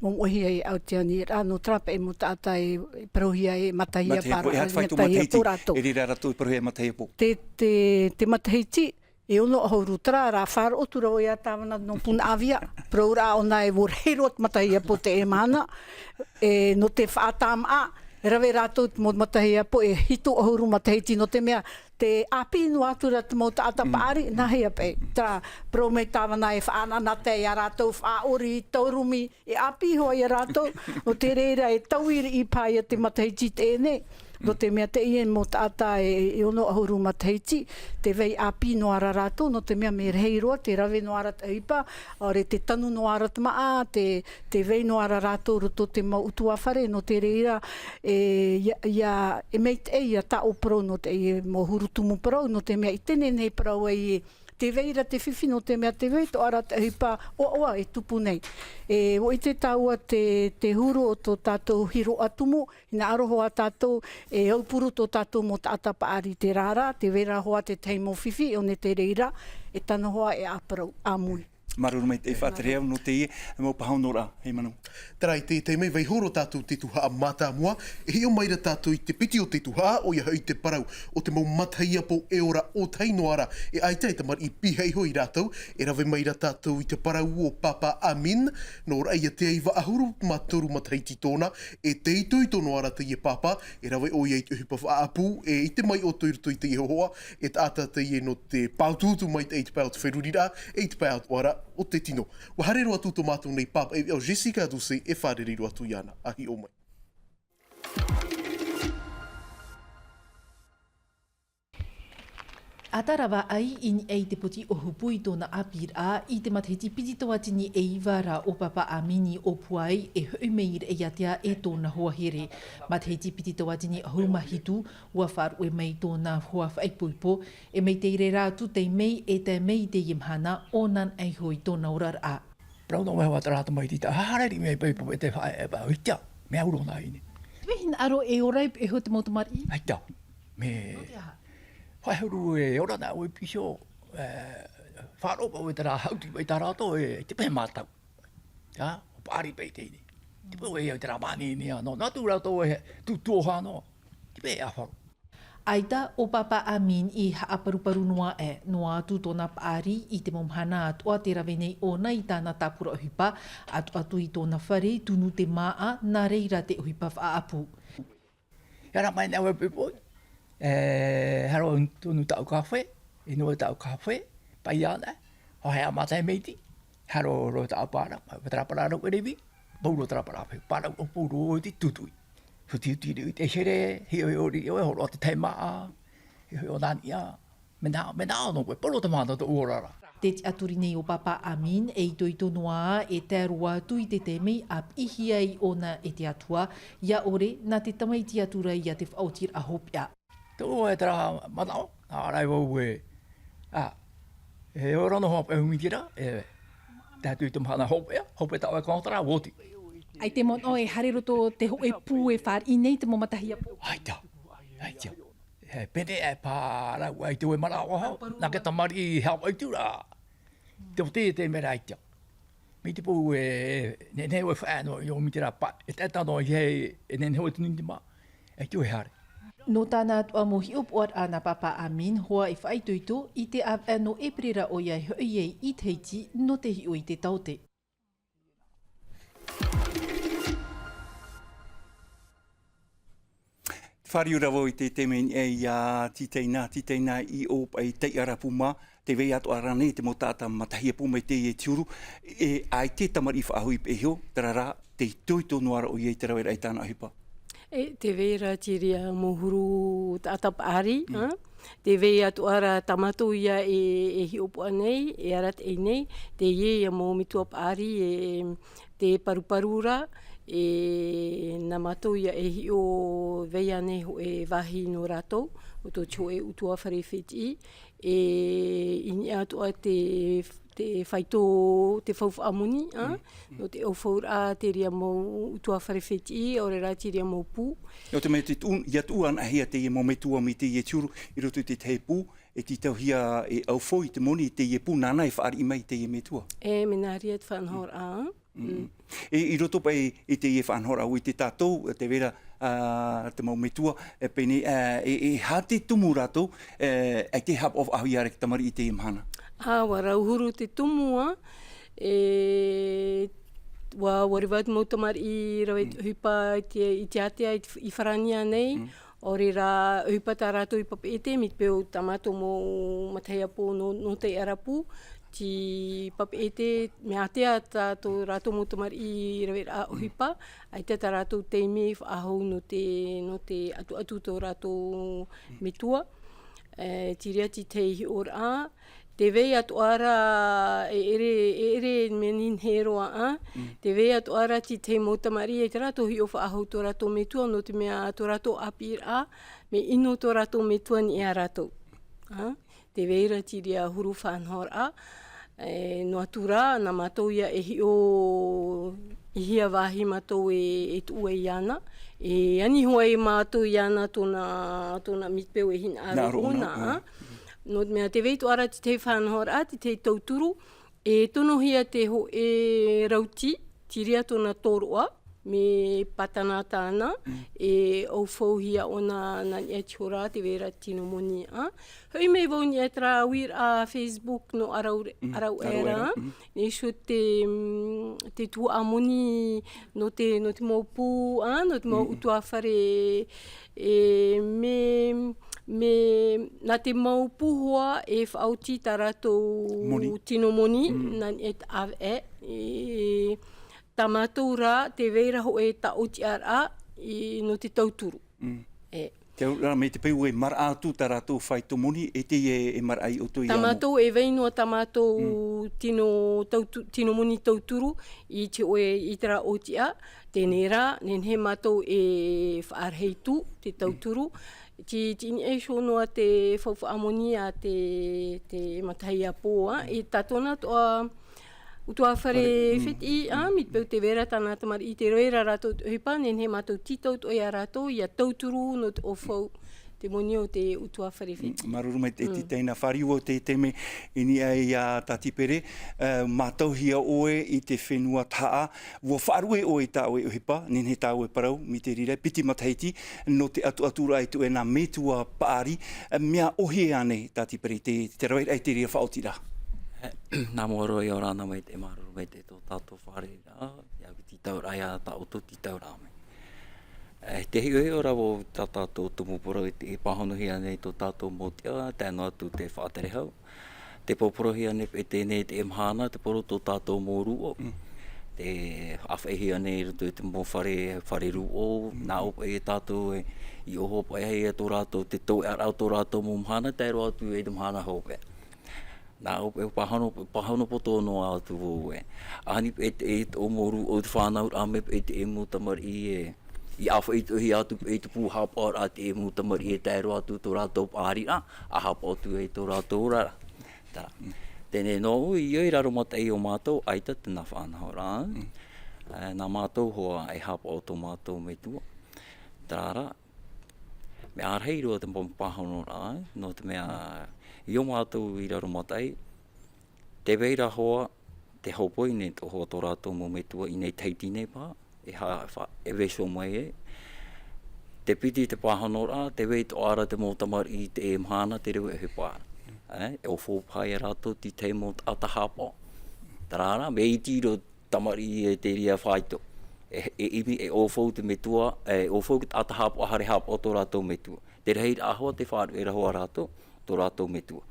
momoʻehia e au te ani, rā, nō terā paʻi mau taʻata e, e parauhia e matahiapo, Matahiapo, e aha te faito matahiapo matahiti rātou. E reira rātou e parauhia e matahiapo. Te, te, te matahiti, e ono ʻahuru, terā rā, faʻaroʻo atu ra ʻoia tāvana nō Punaʻauia, parau ra ʻōna e ʻua rahi roa te matahiapo teie mahana, e, nō te faʻatāmaʻa, e rave rātou te mau matahiapo, e hitu ʻahuru matahiti, nō te mea, tē ʻāpī noa atu ra te mau taʻata Mm. paʻari, nāhea paʻi, terā, parau mai tāvana e faʻanahonaho ia rātou, faʻaʻori, taurumi, e ʻāpī hoʻi ia rātou, nō te reira e taui riʻi paʻi ia te matahiti teie nei, nō te mea teie mau taʻata e, e ono ʻahuru matahiti, tē vai ʻāpī noa ra rātou, nō te mea mea rahi roa, tē rave noa ra te ʻohipa, ʻaore tē tanu noa ra te māʻa, tē, tē vai noa ra rātou roto te mau ʻutuāfare, nō te reira, e, ia, ia, e maitaʻi ia tāʻu parau nō teie mau huru tumu parau, nō te mea i teie nei parau ai e, tē vai ra te fifi nō te mea tē vai atoʻa ra te ʻohipa ʻoaʻoa e tupu nei. E, ʻua ʻite tāua te, te huru o tō tātou hiroʻa tumu, hinaʻaro hoʻi tātou e aupuru tō tātou mau taʻata paʻari, terā rā, tē vai ra hoʻi te tahi mau fifi, ʻo ʻō nei te reira, e tano hoʻi e ʻāparau, ʻāmui. Māuruuru maitaʻi faʻaterehau nō teie mau pāhonoraʻa, Heimanu. Terā, i te, teie mai, vaiiho roa tātou te tuhaʻa mātāmua, e hiʻo mai ra tātou i te piti o te tuhaʻa, ʻoia hoʻi te parau o te mau matahiapo e ora ʻōtahi noa ra, e ʻaita e tamariʻi pihaʻi iho ia rātou, e rave mai ra tātou i te parau o Pāpā Amin, nō Raʻiātea iva ʻahuru mā toru matahiti tōna, e te itoito noa ra teie pāpā, e rave ʻoia i te ʻohipa faʻaʻapu, e ʻite mai ʻoutou i roto i teie hōhoʻa, e taʻata teie nō te pāutuutu maitaʻi i te pae o te feruriraʻa, e i te pae atoʻa ra o te tino. ʻUa haere roa atu tō mātou nei pāpaʻi, ʻo Jessica Doucet e fārerei roa atu iāna, ʻa hiʻo mai. ʻĀtaravāʻai i niʻa i te poti ʻōhupu i tōna ʻāpīraʻa, i te matahiti piti tauatini e iva ra ʻo Pāpā Amini ʻo Puai e hoʻi mai i Raʻiātea e tōna hoa here. Matahiti piti tauatini ʻahuru mā hitu, ʻua faʻaruʻe mai tōna hoa faʻaipoipo, e mai te reira atu tei mea e tae mai i teie mahana, ʻōna iho i tōna oraraʻa. Parau noa mai hoʻi terā tamaiti, ʻaita rā i mea i paipo e te faʻa-, e pa-, ʻaita, mea uru nā ine. Te hinaʻaro e ora i, e ho te mau tamariʻi? ʻAita, mea. Nō te aha? Faʻahuru e ora nā ʻoe piso, e, faʻaroʻo paʻi terā hauti mai tā rātou e, te pehe mātau. Ia, ʻo paʻari paʻi teie. Te pehe e au terā mānini anō, nā tū rātou e tū tuoha anō. Te pehe e ʻāfaru. ʻAita ʻo Pāpā Amin i haʻaparuparu noa aʻe, noa atu tōna paʻari i te mau mahana atoʻa tē rave nei ʻōna i tāna tāpura ʻohipa, atoʻa atu i tōna fare, tunu te māʻa, nā reira te ʻohipa faʻaʻapu. Ia rā mai nei au e paipo, e, haere tonu tāʻu kāfē, e noa tāʻu kāfē, paʻi ana, hoʻi ā mātou e maitaʻi, haere roa tāʻu pārau, mai terā pārau e rave, pau roa terā pārau, pārau, pau roa te tutui. Hutihuti riʻi te here, hiʻohiʻo riʻi ʻoe, hōroʻa te tahi māʻa, hiʻohiʻo nā niʻa, mea nā, mea nā ʻō nō koe, poro te mahana tōʻu ora ra. Tē tiʻaturi nei ʻo Pāpā Amin, e itoito noa ā, e tae roa atu i te taime i ʻāpiʻihia ai ʻōna e te Atua, ʻia ʻore, nā te tamaiti atu ra ia te faʻaotiraʻa hopeʻa. Tō ʻoe terā manaʻo, ā, ʻaore vau e, ā, e ora noa hopeʻa humi terā, e, tae atu i te mahana hopeʻa, hopeʻa tā ʻoe contrat, ʻua oti. ʻAita e manaʻo e haere roto te hōʻē pū e fāriʻi nei te mau matahiapo. ʻAita, ʻaita. E, pēnei e parau ai te ʻoe manaʻo, nā te tamariʻi e haʻapaʻo atu ra. Te oti e te mea ra ʻaita. Mai te pou e nehenehe ʻoe e faʻaea noa i ʻō mai terā pā, e tae noa i hea e nehenehe ʻoe e tunu i te mā, e tū e haere. Nō tāna atoʻa mau hiʻopoʻaraʻa nā Pāpā Amin, hoa e faʻaitoito, i te ʻāvaʻe nō ʻEperēra ʻoia e hoʻi ai i Tahiti, nō te hiʻo i te taote. Fāriu ra vau i te taime nei ia Titaina, Titaina i ʻō paʻi taiʻarapu mā, tē vai atoʻa ra nei te mau taʻata matahiapo mai teie te huru, e, ʻaita e tamariʻi faʻahoʻi i Peʻehiʻo, terā rā, tē itoito noa ra ʻoia i te raveraʻa i tāna ʻohipa. E, tē vai ra te reira mau huru taʻata paʻari, Mm. ā? Tē vai atoʻa ra tā mātou ia e, e hiʻopoʻa nei, e arataʻi nei, teie ia mau metua paʻari, e, tē paruparu ra, e, nā mātou ia e hiʻo vai ānei hōʻē vāhi nō rātou, ʻo tō te hōʻē ʻutuāfare fētiʻi, e, i niʻa atoʻa te, te faito, te faufaʻa moni, ā? Mm, mm. Nō te ʻaufauraʻa te reira mau ʻutuāfare fētiʻi, ʻaore rā te reira mau pū. Nō te mea te tuʻu, ʻia tuʻu anaʻe hia teie mau metua mai teie te huru, i roto i te tahi pū, e tītauhia e ʻaufau i te moni i teie pū, nāna e fāriʻi mai teie metua. E, mea nā reira te faʻanahoraʻa, ā? Mm. Mm. E, i roto paʻi i teie faʻanahoraʻa, ʻua ʻite tātou, tē vai ra, ā, te mau metua, e pēnei, ā, e, e aha te tumu rātou, e, ʻaita e haʻapaʻo faʻahou ia ra te tamariʻi i teie mahana. Ā, ʻua rau huru te tumu, ā, e, ʻua, ʻua reva te mau tamariʻi rave i te Mm. ʻohipa i te, i te ātea, i, i Farāni ānei, Mm. ʻaore rā, ʻohipa tā rātou i Papeʻete, mai te peu tā mātou mau matahiapo nō, nō taiʻarapu, tei Papeʻete, mea ātea tā tō rātou mau tamariʻi raveraʻa ʻohipa, ʻaita tā rātou taime faʻahou nō te, nō te ʻatuʻatu tō rātou metua. E, te reira te tahi hiʻoraʻa, tē vai atoʻa ra, e ʻere, e ʻere mea nehenehe roa, ā? Mm. Tē vai atoʻa ra te tahi mau tamariʻi, e te rātou hiʻo faʻahou tō rātou metua, nō te mea tō rātou ʻāpīraʻa, mea ʻino tō rātou metua i niʻa ia rātou. Ā? Tē vai ra te reira huru faʻanahoraʻa, e, noa atu rā, nā mātou ia e hiʻo i hea vāhi mātou e, e tuʻu ai iāna, e ani hoʻi mātou iāna tōna, tōna mai te peu e hinaʻaro Hinaʻaro ʻōna, ʻōna, ā? ā. Nō te mea tē vai atoʻa ra te tahi faʻanahoraʻa, te tahi tauturu, e tonohia te hōʻē rauti, te reira tōna tōroʻa, mea pātana tāna, Mm. e ʻaufauhia ʻōna nā niʻa i te hora, tē vai ra tino moni, ā. Hoʻi mai vau i niʻa i terā uiraʻa Facebook nō Arau-, Mm, Arauʻera, Arauʻera, mm. Nei iho te, mm, te tuhaʻa moni nō te, nō te mau pū, ā, nō te mau Mm. ʻutuāfare, e, mea, mea, nā te mau pū hoʻi e faʻaoti tā rātou Moni. tino moni, Mm. nā niʻa i te ʻāvaʻe, e, tā mātou rā, tē vai ra hōʻē tāʻotiʻaraʻa, i, nō te tauturu. Mm. E. Te au rā, mai te peu e maraʻa atu tā rātou faito moni, e teie e maraʻa ia ʻoutou. Tā mātou e vai noa tā mātou Mm. tino tautu-, tino moni tauturu i te hōʻē, i terā ʻōtiʻa, teie rā, nehenehe mātou e faʻarahi atu te tauturu. Te, te i niʻa iho noa te faufaʻa moni a te, te matahiapo, ā, e tā tōna atoʻa ʻutuāfare Fare, mm. fētiʻi, ā, mai te peu tē vai ra tāna tamariʻi, tē vai ra rātou te ʻohipa, nehenehe mātou tītau atoʻa ia rātou, ʻia tauturu nō te ʻaufau, te moni o te ʻutuāfare fētiʻi. Mm, māuruuru maitaʻi Mm. Titaina, fāriu vau i te taime i niʻa ia Tāti Pere, e, mātauhia ʻoe i te fenua Tahaʻa, ʻua faʻarue ʻoe i tā ʻoe ʻohipa, nehenehe tā ʻoe parau, mai te reira, piti matahiti, nō te ʻatuʻaturaʻa i tō ʻoe nā metua paʻari, e, mea ʻōhie ānei, Tāti Pere, te, te raveraʻa i te reira faʻaotiraʻa. Nā mua roa ia ora na maitaʻi, māuruuru maitaʻi tō tātou fārereiraʻa, ʻia tītauraʻa ia tā ʻoutou tītauraʻa mai. E, tē hiʻohiʻo ra vau tā tātou tumu parau i te pāhonohia nei tō tātou mau tiʻa, tae noa atu te faʻaterehau. Tē poroporoporohia nei paʻi teie nei i teie mahana, te parau tō tātou mau rūʻau. Mm. Te ʻāfaʻihia nei i roto i te mau fare, fare rūʻau, nā ʻō paʻi e tātou e, i ʻō paʻi ai e tō rātou, te tauʻaʻa o tō rātou mau mahana, tae roa atu i te mahana hopeʻa. Nā ʻō paʻi pāhono, pāhono poto noa atu vau e. ʻAhani paʻi te, e tō mau rūʻau te fānauraʻa mai paʻi te mau tamariʻi e. I ʻāfaʻi atoʻa atu paʻi te pū haʻapaʻoraʻa te mau tamariʻi e tae roa atu tō rātou paʻari ra, ʻa haʻapaʻo atu ai tō rātou ra. Terā. Teie nei nō ʻoe, i raro mataʻi iā mātou, ʻaita te nā faʻanahoraʻa. E, nā mātou hoʻi e haʻapaʻo tō mātou metua. Terā rā, mea ʻārahi roa te pā-, pāhonoraʻa, nō te mea, iō mātou i raro mataʻi, tē vai ra hoʻi, te hōpoi nei tō hoʻi tō rātou mau metua i nei Tahiti nei paʻi, e ha-, fa-, e vaiiho mai e. Te piti te pāhonoraʻa, tē vai atoʻa ra te mau tamariʻi i teie mahana te rave ʻohipa. E, e ʻōfau paʻi iā rātou te tahi mau taʻata haʻapaʻo. Terā rā, mea iti roa tamariʻi e te reira faito. E, e ʻimi, e ʻōfau te metua, e ʻōfau te taʻata haʻapaʻo, haere haʻapaʻo tō rātou metua. Te rahiraʻa hoʻi te faʻaruʻeraʻa hoʻi rātou, tō rātou metua.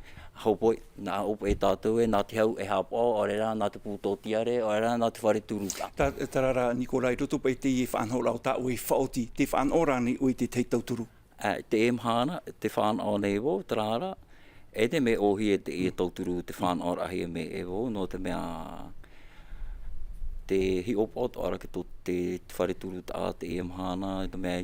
Hōpoi, nā ʻō paʻi tātou e, nā te hau e haʻapaʻo, ʻaore rā nā te pū tōtiare, ʻaore rā nā te fare turutaʻa. Tā, terā rā, Nicolas, i roto paʻi i teie faʻanahoraʻa tā ʻoe i faʻaoti, tē faʻanahoraʻa nei ʻoe i te tahi tauturu? E, teie mahana, tē faʻanaho nei vau, terā rā, e te mea ʻōhie teie tauturu tē faʻanahoraʻahia mai e vau, nō te mea te hiʻopoʻa atoʻa ra ki tō te fare turutaʻa teie mahana, te mea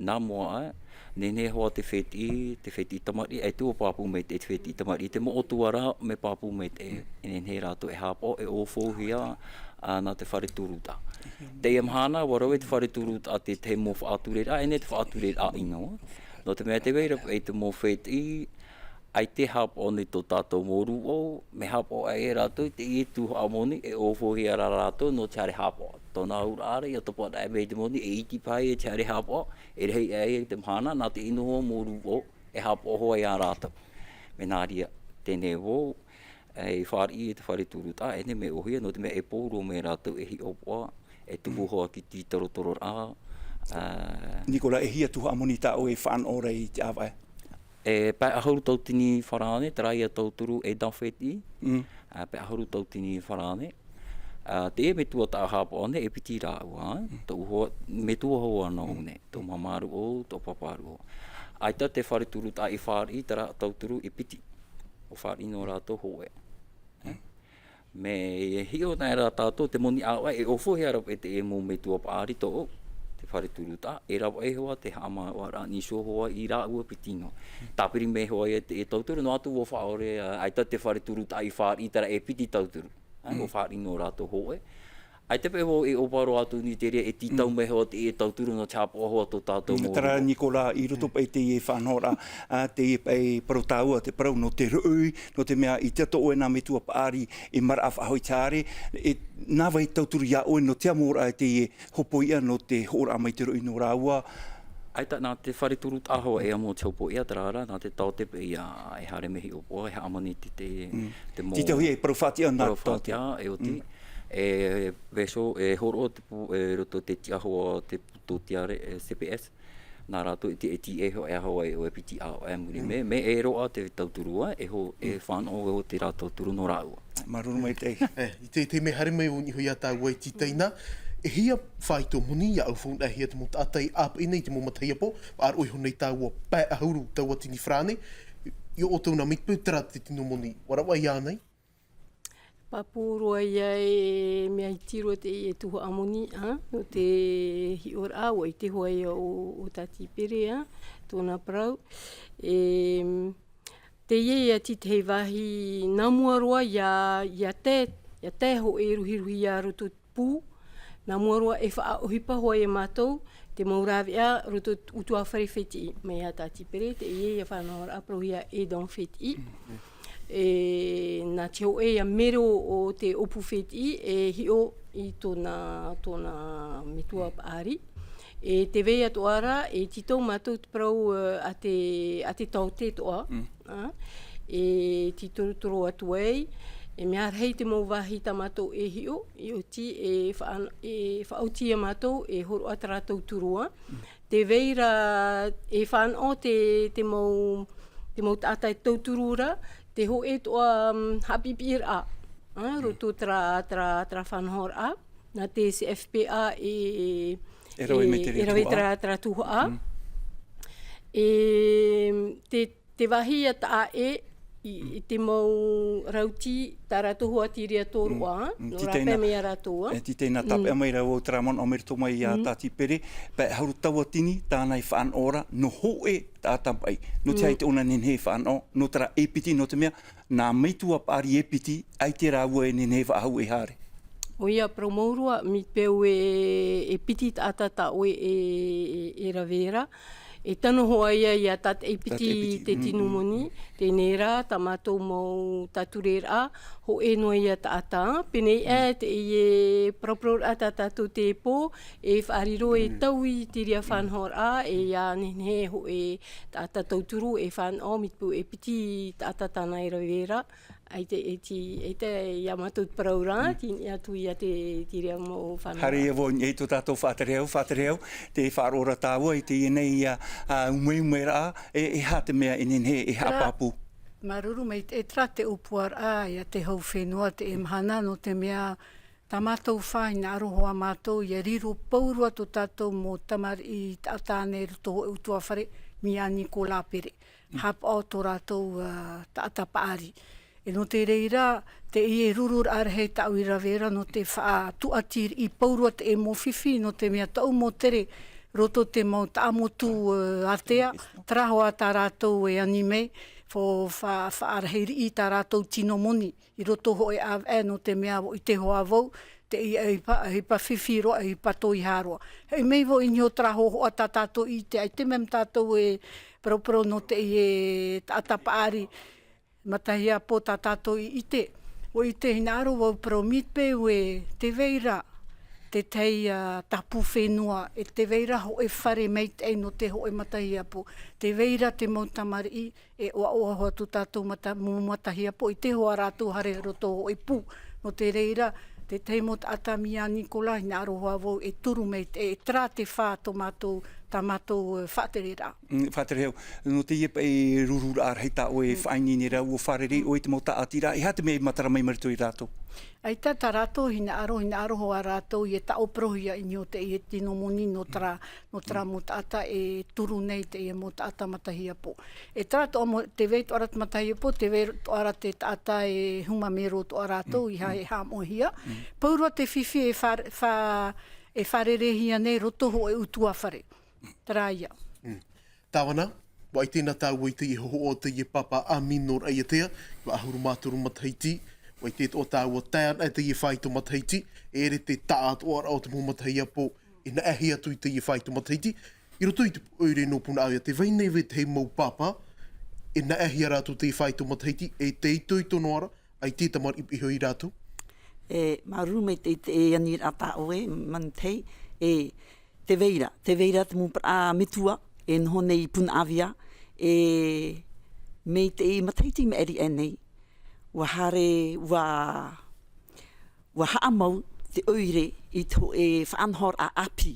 nā mua aʻe, nehenehe hoʻi te fētiʻi, te fētiʻi tamariʻi, e tuatāpapa mai te fētiʻi tamariʻi, te moʻotua rā, mea pāpū maitaʻi, e nehenehe rātou e haʻapaʻo, e ʻōfauhia, ā, nā te fare turutaʻa. Teie mahana, ʻua rave te fare turutaʻa te tahi mau faʻatureraʻa, e nehenehe te faʻatureraʻa ʻino. Nō te mea tē vai ra paʻi te mau fētiʻi, ʻaita e haʻapaʻo nei tō tātou mau rūʻau, mea haʻapaʻo aʻe rātou i teie tuhaʻa moni, e ʻōfauhia ra rātou nō te haere haʻapaʻo. Tōna auraʻa ra, ʻia topa anaʻe mai te moni, e iti paʻi e te haere haʻapaʻo, e rahi aʻe te mahana, nā te ʻino hoʻi mau rūʻau, e haʻapaʻo hoʻi iā rātou. Mea nā reira, teie nei vau, e, i fāriʻi i te fare turutaʻa, e nehenehe mea ʻōhie, nō te mea e pō roa mai rātou e hiʻopoʻa, e tupu hoʻi te tītorotororaʻa, ā. Nicolas, e hia tuhaʻa moni tā ʻoe e faʻanaho ra i te ʻāvaʻe? E pae ʻahuru tauatini farāne, terā ia tauturu e Aidant Fête. Mm. Ā, pae ʻahuru tauatini farāne. Ā, teie metua taʻata haʻapaʻo nei, e piti rāua, ā. Mm. Tō ʻoe, metua hoʻi nō ʻoe nei, tō māmā rūʻau, tō pāpā rūʻau. ʻAita te fare turutaʻa i fāriʻi terā tauturu e piti. ʻUa fāriʻi nō rātou hōʻē. Mm. Mea hiʻo anaʻe rā tātou te moni ʻāvaʻe, e ʻōfauhia ra paʻi te mau metua paʻari tō te fare turutaʻa, e rave hoʻi te haʻamāuʻaraʻa nītiʻa hoʻi i rāua piti noa. Tāpiri mai hoʻi te tauturu, noa atu ʻua faʻaʻore, ā, ʻaita te fare turutaʻa i fāriʻi terā e piti tauturu. Ā, ʻua fāriʻi nō rātou hōʻē. ʻAita paʻi vau e ʻōparo atu nei te reira e tītau mai hoʻi te tauturu nō te haʻapaʻo hoʻi tō tātou mau rūʻau. Terā Nicolas, i roto paʻi i teie faʻanahoraʻa, ā, teie paʻi parau tāua, te parau nō te roʻi, nō te mea ʻaita tō ʻoe nā metua paʻari e maraʻa faʻahou i te haere, e nā vai tauturu iā ʻoe nō te amoraʻa i teie hōpoiʻa nō te hoʻoraʻa mai te roʻi nō rāua? ʻAita nā te fare turutaʻa hoʻi e amo te hōpoiʻa, terā rā, nā te taote paʻi ia e haere mai hiʻopoʻa, e hāmani te, te, te mau. Tītauhia e parau faʻatiʻa nā te taote. Parau faʻatiʻa, e oti. E vaiiho, e hōroʻa te pū, e roto te tiʻa hoʻi te pū tōtiare, e C P S. Nā rātou i te, e tīaʻi hoʻi e aha hoʻi e piti ʻāvaʻe muri mai, mea e roaʻa te tauturu ā, e ho-, e fānaʻo hoʻi terā tauturu nō rāua. Māuruuru maitaʻi. E, i te, te mea haere mai ʻō niʻa iā tāua e tītaina, e hia faito moni ʻia ʻōfau anaʻe hia te mau taʻata e ʻāpeʻe nei i te mau matahiapo, faʻaroʻo iho nei tāua pae ʻahuru tauatini farāne, i ʻō ʻoutou nā mea iti paʻi terā te tino moni, ʻua rave ānei? Pāpū roa ia e mea iti roa teie tuhaʻa moni, ā, nō te hiʻoraʻa, ʻua ʻite hoʻi ia ʻo, ʻo Tāti Pere, ā, tōna parau. E, teie ia te tahi vāhi nā mua roa ia, ia tae, ia tae hōʻē ruhiruhi ia roto pū, nā mua roa e faʻaʻohipa hoʻi e mātou, te mau rāveʻa roto ʻutuāfare fētiʻi, mai iā Tāti Pere, teie ia faʻanahoraʻa parauhia Aidant Fête. E, nā te hōʻē ia mero o te ʻōpū fētiʻi, e hiʻo i tōna, tōna metua paʻari. E tē vai atoʻa ra, e tītau mātou te parau, e, a te, a te taote atoʻa. Ā, e tītorotoro atu ai, e mea rahi te mau vāhi tā mātou e hiʻo, i oti e faʻa-, e faʻaoti iā mātou, e hōroʻa terā tauturu ā. Tē vai ra e fānaʻo te, te mau, te mau taʻata e tauturu ra, te hōʻē atoʻa, mm, haʻapiʻipiʻiraʻa, ā, roto terā, terā, terā faʻanahoraʻa. nā te C F P A e, e rave mai te reira tuhaʻa. E rave terā, terā tuhaʻa. E te, te vāhi ia taʻa ʻē, i, i te mau rauti, tā rātou hoa tīria tōroʻa, nō rāpae mai ia rātou, ā. E, titeina tāpeʻa mai rāua o terā manaʻo mai roto mai ia Tati Pere, pae ʻahuru tauatini, tāna e faʻanaʻo ra, nō hōʻē taʻata paʻi. Nō te aha te ʻōna e nehenehe e faʻanaʻo, nō terā e piti, nō te mea, nā metua paʻari e piti, ʻaita rāua e nehenehe e faʻahou e haere. ʻOia, parau mau roa, mai te peu e, e piti taʻata tā ʻoe e, e, e rave ra. E tano hoʻi ia, ia tātaʻi piti te tino moni, teie rā, tā mātou mau tātureraʻa, hōʻē noa ia taʻata, pēnei aʻe teie paraparau tā tātou te pō, e faʻariro e taui te reira faʻanahoraʻa, e ia nehenehe hōʻē taʻata tauturu e faʻanaʻo, mai te peu e piti taʻata tāna e rave ra, ʻaita, ʻaita, ʻaita ia mātou te parau ra, tei niʻa atu ia te, te reira mau faʻanahoraʻa. Haere ia vau i niʻa i tō tātou faʻatere au, faʻatere au, tē faʻaroʻo ra tāua i teie nei ia, ā, umeumeraʻa, e, e aha te mea e nehenehe e haʻapāpū. Māuruuru maitaʻi, terā te ʻōpuaraʻa ia te hau fenua teie mahana, nō te mea tā mātou fā hinaʻaro hoʻi mātou ia riro pauroa tō tātou mau tamariʻi taʻata nei i roto hōʻē ʻutuāfare, mai iā Nicolas Pere. Haʻapaʻo tō rātou, ā, taʻata paʻari. E nō te reira, teie rururaʻa rahi tā ʻoe i rave ra nō te faʻatuʻatiraʻa pauroa teie mau fifi, nō te mea tau mau tere roto te mau taʻamotu, ā, ātea, terā hoʻi tā rātou e ani mai, fo-, fa-, faʻarahiraʻa tā rātou tino moni i roto hōʻē ʻāvaʻe, nō te mea ʻua ʻite hoʻi vau, teie ʻohipa, ʻohipa fifi roa, ʻohipa toihaʻa roa. Hei mai vau i niʻa i terā hōhoʻa tā tātou i ʻite, ʻaita e mea tātou e paraparau nō teie taʻata paʻari, matahiapo tā tātou i ʻite. ʻUa ʻite hinaʻaro vau parau mai te peu ē, tē vai ra te tahi, ā, tāpū fenua, e tē vai ra hōʻē fare maitaʻi nō te hōʻē matahiapo. Tē vai ra te mau tamariʻi, e ʻoaʻoa hoʻi tō tātou mata-, mau matahiapo, ʻaita hoʻi rātou haere roto hōʻē pū. Nō te reira, te tahi mau taʻata mai iā Nicolas, hinaʻaro hoʻi vau e turu mai te, e terā te fā tō mātou, tā mātou, ā, faʻatereraʻa. Mm, faʻatere au, nō teie paʻi rururaʻa rahi tā ʻoe e faʻaineine ra, ʻua fārerei ʻoe i te mau tāʻatiraʻa, e aha te mea i matara mai mai roto ia rātou? ʻAita tā rātou hinaʻaro, hinaʻaro hoʻi rātou ia tāʻoparauhia i niʻa i teie tino moni nō terā, nō terā mau taʻata e turu nei teie mau taʻata matahiapo. E terā atoʻa mau, tē vai atoʻa ra te matahiapo, tē vai atoʻa ra te taʻata e huma mero atoʻa rātou, ʻeiaha e haʻamoʻehia. Pauroa te fifi e fa-, fa-, e fārereihia nei roto hōʻē ʻutuāfare. Terā ia. Mm. Tāvana, ʻua ʻite na tāua i teie hōhoʻa o teie pāpā ʻāminoraʻa ātea, ʻahuru mā toru matahiti, ʻua ʻite atoʻa tāua tae ana teie faito matahiti, e ʻere te taʻatoʻaraʻa o te mau matahiapo, e naʻe hia atu i teie faito matahiti, i roto i te ʻoire nō Punaʻauia, tē vai nei vetahi mau pāpā, e naʻe hia rātou teie faito matahiti, e te itoito noa ra, ʻaita e tamariʻi piʻihia rātou. E, māuruuru maitaʻi i te, e aniraʻa tā ʻoe, Manutei, e, tē vai ra, tē vai ra te mau parau metua, e noho nei i Punaʻauia, e, mai teie matahiti i maʻiri aʻe nei, ʻua haere, ʻua, ʻua haʻamau te ʻoire i te hōʻē faʻanahoraʻa ʻāpī,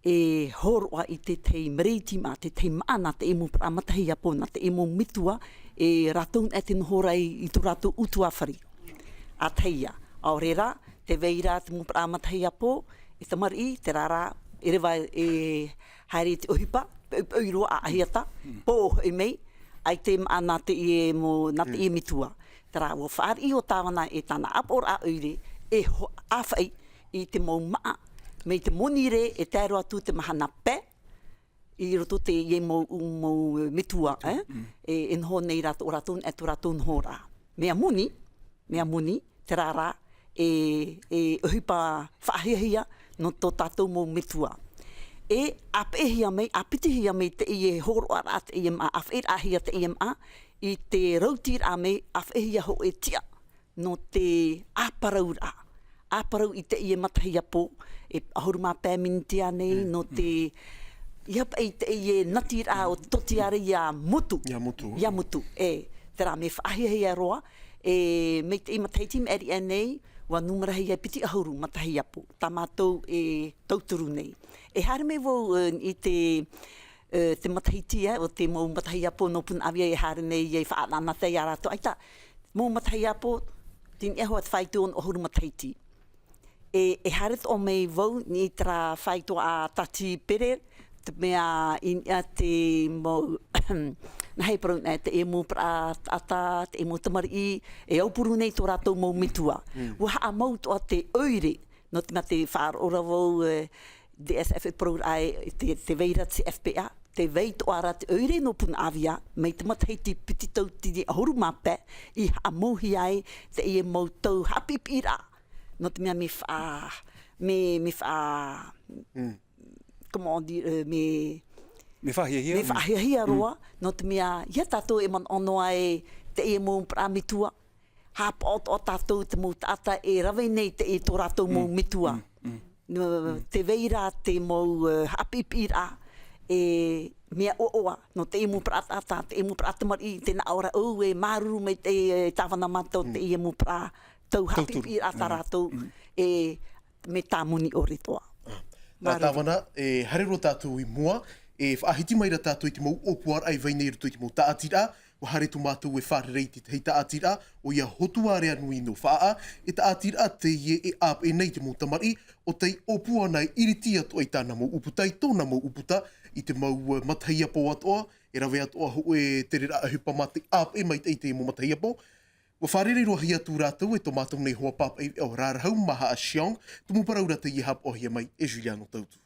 e hōroʻa i te tahi mareiti maʻa, te tahi maʻa nā teie mau parau matahiapo, nā teie mau metua, e rātou noa te noho ra i, i tō rātou ʻutuāfare. ʻA tahi ia, ʻaore rā, tē vai ra te mau parau matahiapo, e tamariʻi, terā rā, e reva e haere i te ʻohipa, poʻipoʻi roa ʻaʻahiata, pō hoʻi mai, ʻaita e maʻa nā teie mau, nā teie metua. Terā, ʻua fāriʻi ʻo Tāvana e tāna ʻāpoʻoraʻa ʻoire, e ho-, ʻāfaʻi i te mau maʻa, mai te monirē e tae roa atu te mahana pae, i roto teie mau, mau metua, e? E, e noho nei rātou, ʻo rātou, e tō rātou nohoraʻa. Mea moni, mea moni, terā rā, e, e ʻohipa faʻahiahia nō tō tātou mau metua. E ʻāpeʻehia mai, ʻāpitihia mai teie hōroʻaraʻa, teie maʻa, ʻāfaʻiraʻahia teie maʻa, i te rautiraʻa mai, ʻāfaʻihia hōʻē tiʻa nō te ʻāparauraʻa. ʻĀparau i teie matahiapo, e ʻahuru mā pae miniti ānei, nō te, ʻeiaha paʻi teie natiraʻa o te tōtiara ia Motu. Ia Motu. Ia Motu, e, terā mea faʻahiahia roa, e, mai teie matahiti i maʻiri aʻe nei, ʻua nūmarahia e piti ʻahuru matahiapo, tā mātou e tauturu nei. E haere mai vau, e, i te, e, te matahiti, e, o te mau matahiapo nō Punaʻauia e haere nei e faʻaʻanaʻanatae ia rātou. ʻAita, mau matahiapo, tei niʻa hoʻi te faito ono ʻahuru matahiti. E haere toʻa mai vau i terā faitoʻa a Tati Pere, te mea i niʻa te mau, nā hea e parau nei, te mau parataʻata, te mau tamariʻi e aupuru nei tō rātou mau metua. Ua haʻamau toʻa te ʻoire, nō te mea te faʻaroʻo ra vau, e, D S F e parau ra e, te vai ra te F P A, te vai toʻa ra te ʻoire nō Punaʻauia, mai te matahiti piti tauatini ʻahuru mā pae i haʻamauhia ai teie mau tau haʻapiʻipiʻiraʻa. Nō te mea mea faʻa, mea, mea faʻa, comment dire, e, mea, mea faʻahiahia roa, nō te mea ia tātou e manaʻo noa e teie mau parau metua, haʻapaʻo toʻa tātou te mau taʻata e rave nei teie tō rātou mau metua. Nō te vai ra te mau, e, haʻapiʻipiʻiraʻa e mea ʻoaʻoa, nō teie mau parataʻata, teie mau parau tamariʻi, tē nā ʻō ra ʻoe e māuruuru mai te, e tāvana mātou teie mau parau tau haʻapiʻipiʻiraʻa tā rātou, e mea tāmoni ʻore toʻa. Nā tāvana, e haere roa tātou i mua, e faʻahiti mai ra tātou i te mau ʻōpuaraʻa i vai nei i roto i te mau tāʻatiraʻa, ua haere atu mātou e fārerei i te tahi tāʻatiraʻa, ʻoia Hotuārea Nui nō Faʻaʻā, e tāʻatiraʻa teie e ʻāpeʻe nei i te mau tamariʻi, ʻo tei ʻōpua na e ʻiriti atoʻa i tāna mau ʻūputa, i tōna mau ʻūputa, i te mau, e, matahiapo atoʻa, e rave atoʻa hōʻē tereraʻa ʻohipa mā te ʻāpeʻe maitaʻi i te mau matahiapo. Ua fārerei roa atu rātou e tō mātou nei hoa pāpaʻi veʻa ʻo Rarahu Mahaʻa Xiong, tumu parau ra teie haʻapaʻohia mai e Juliano Tautu.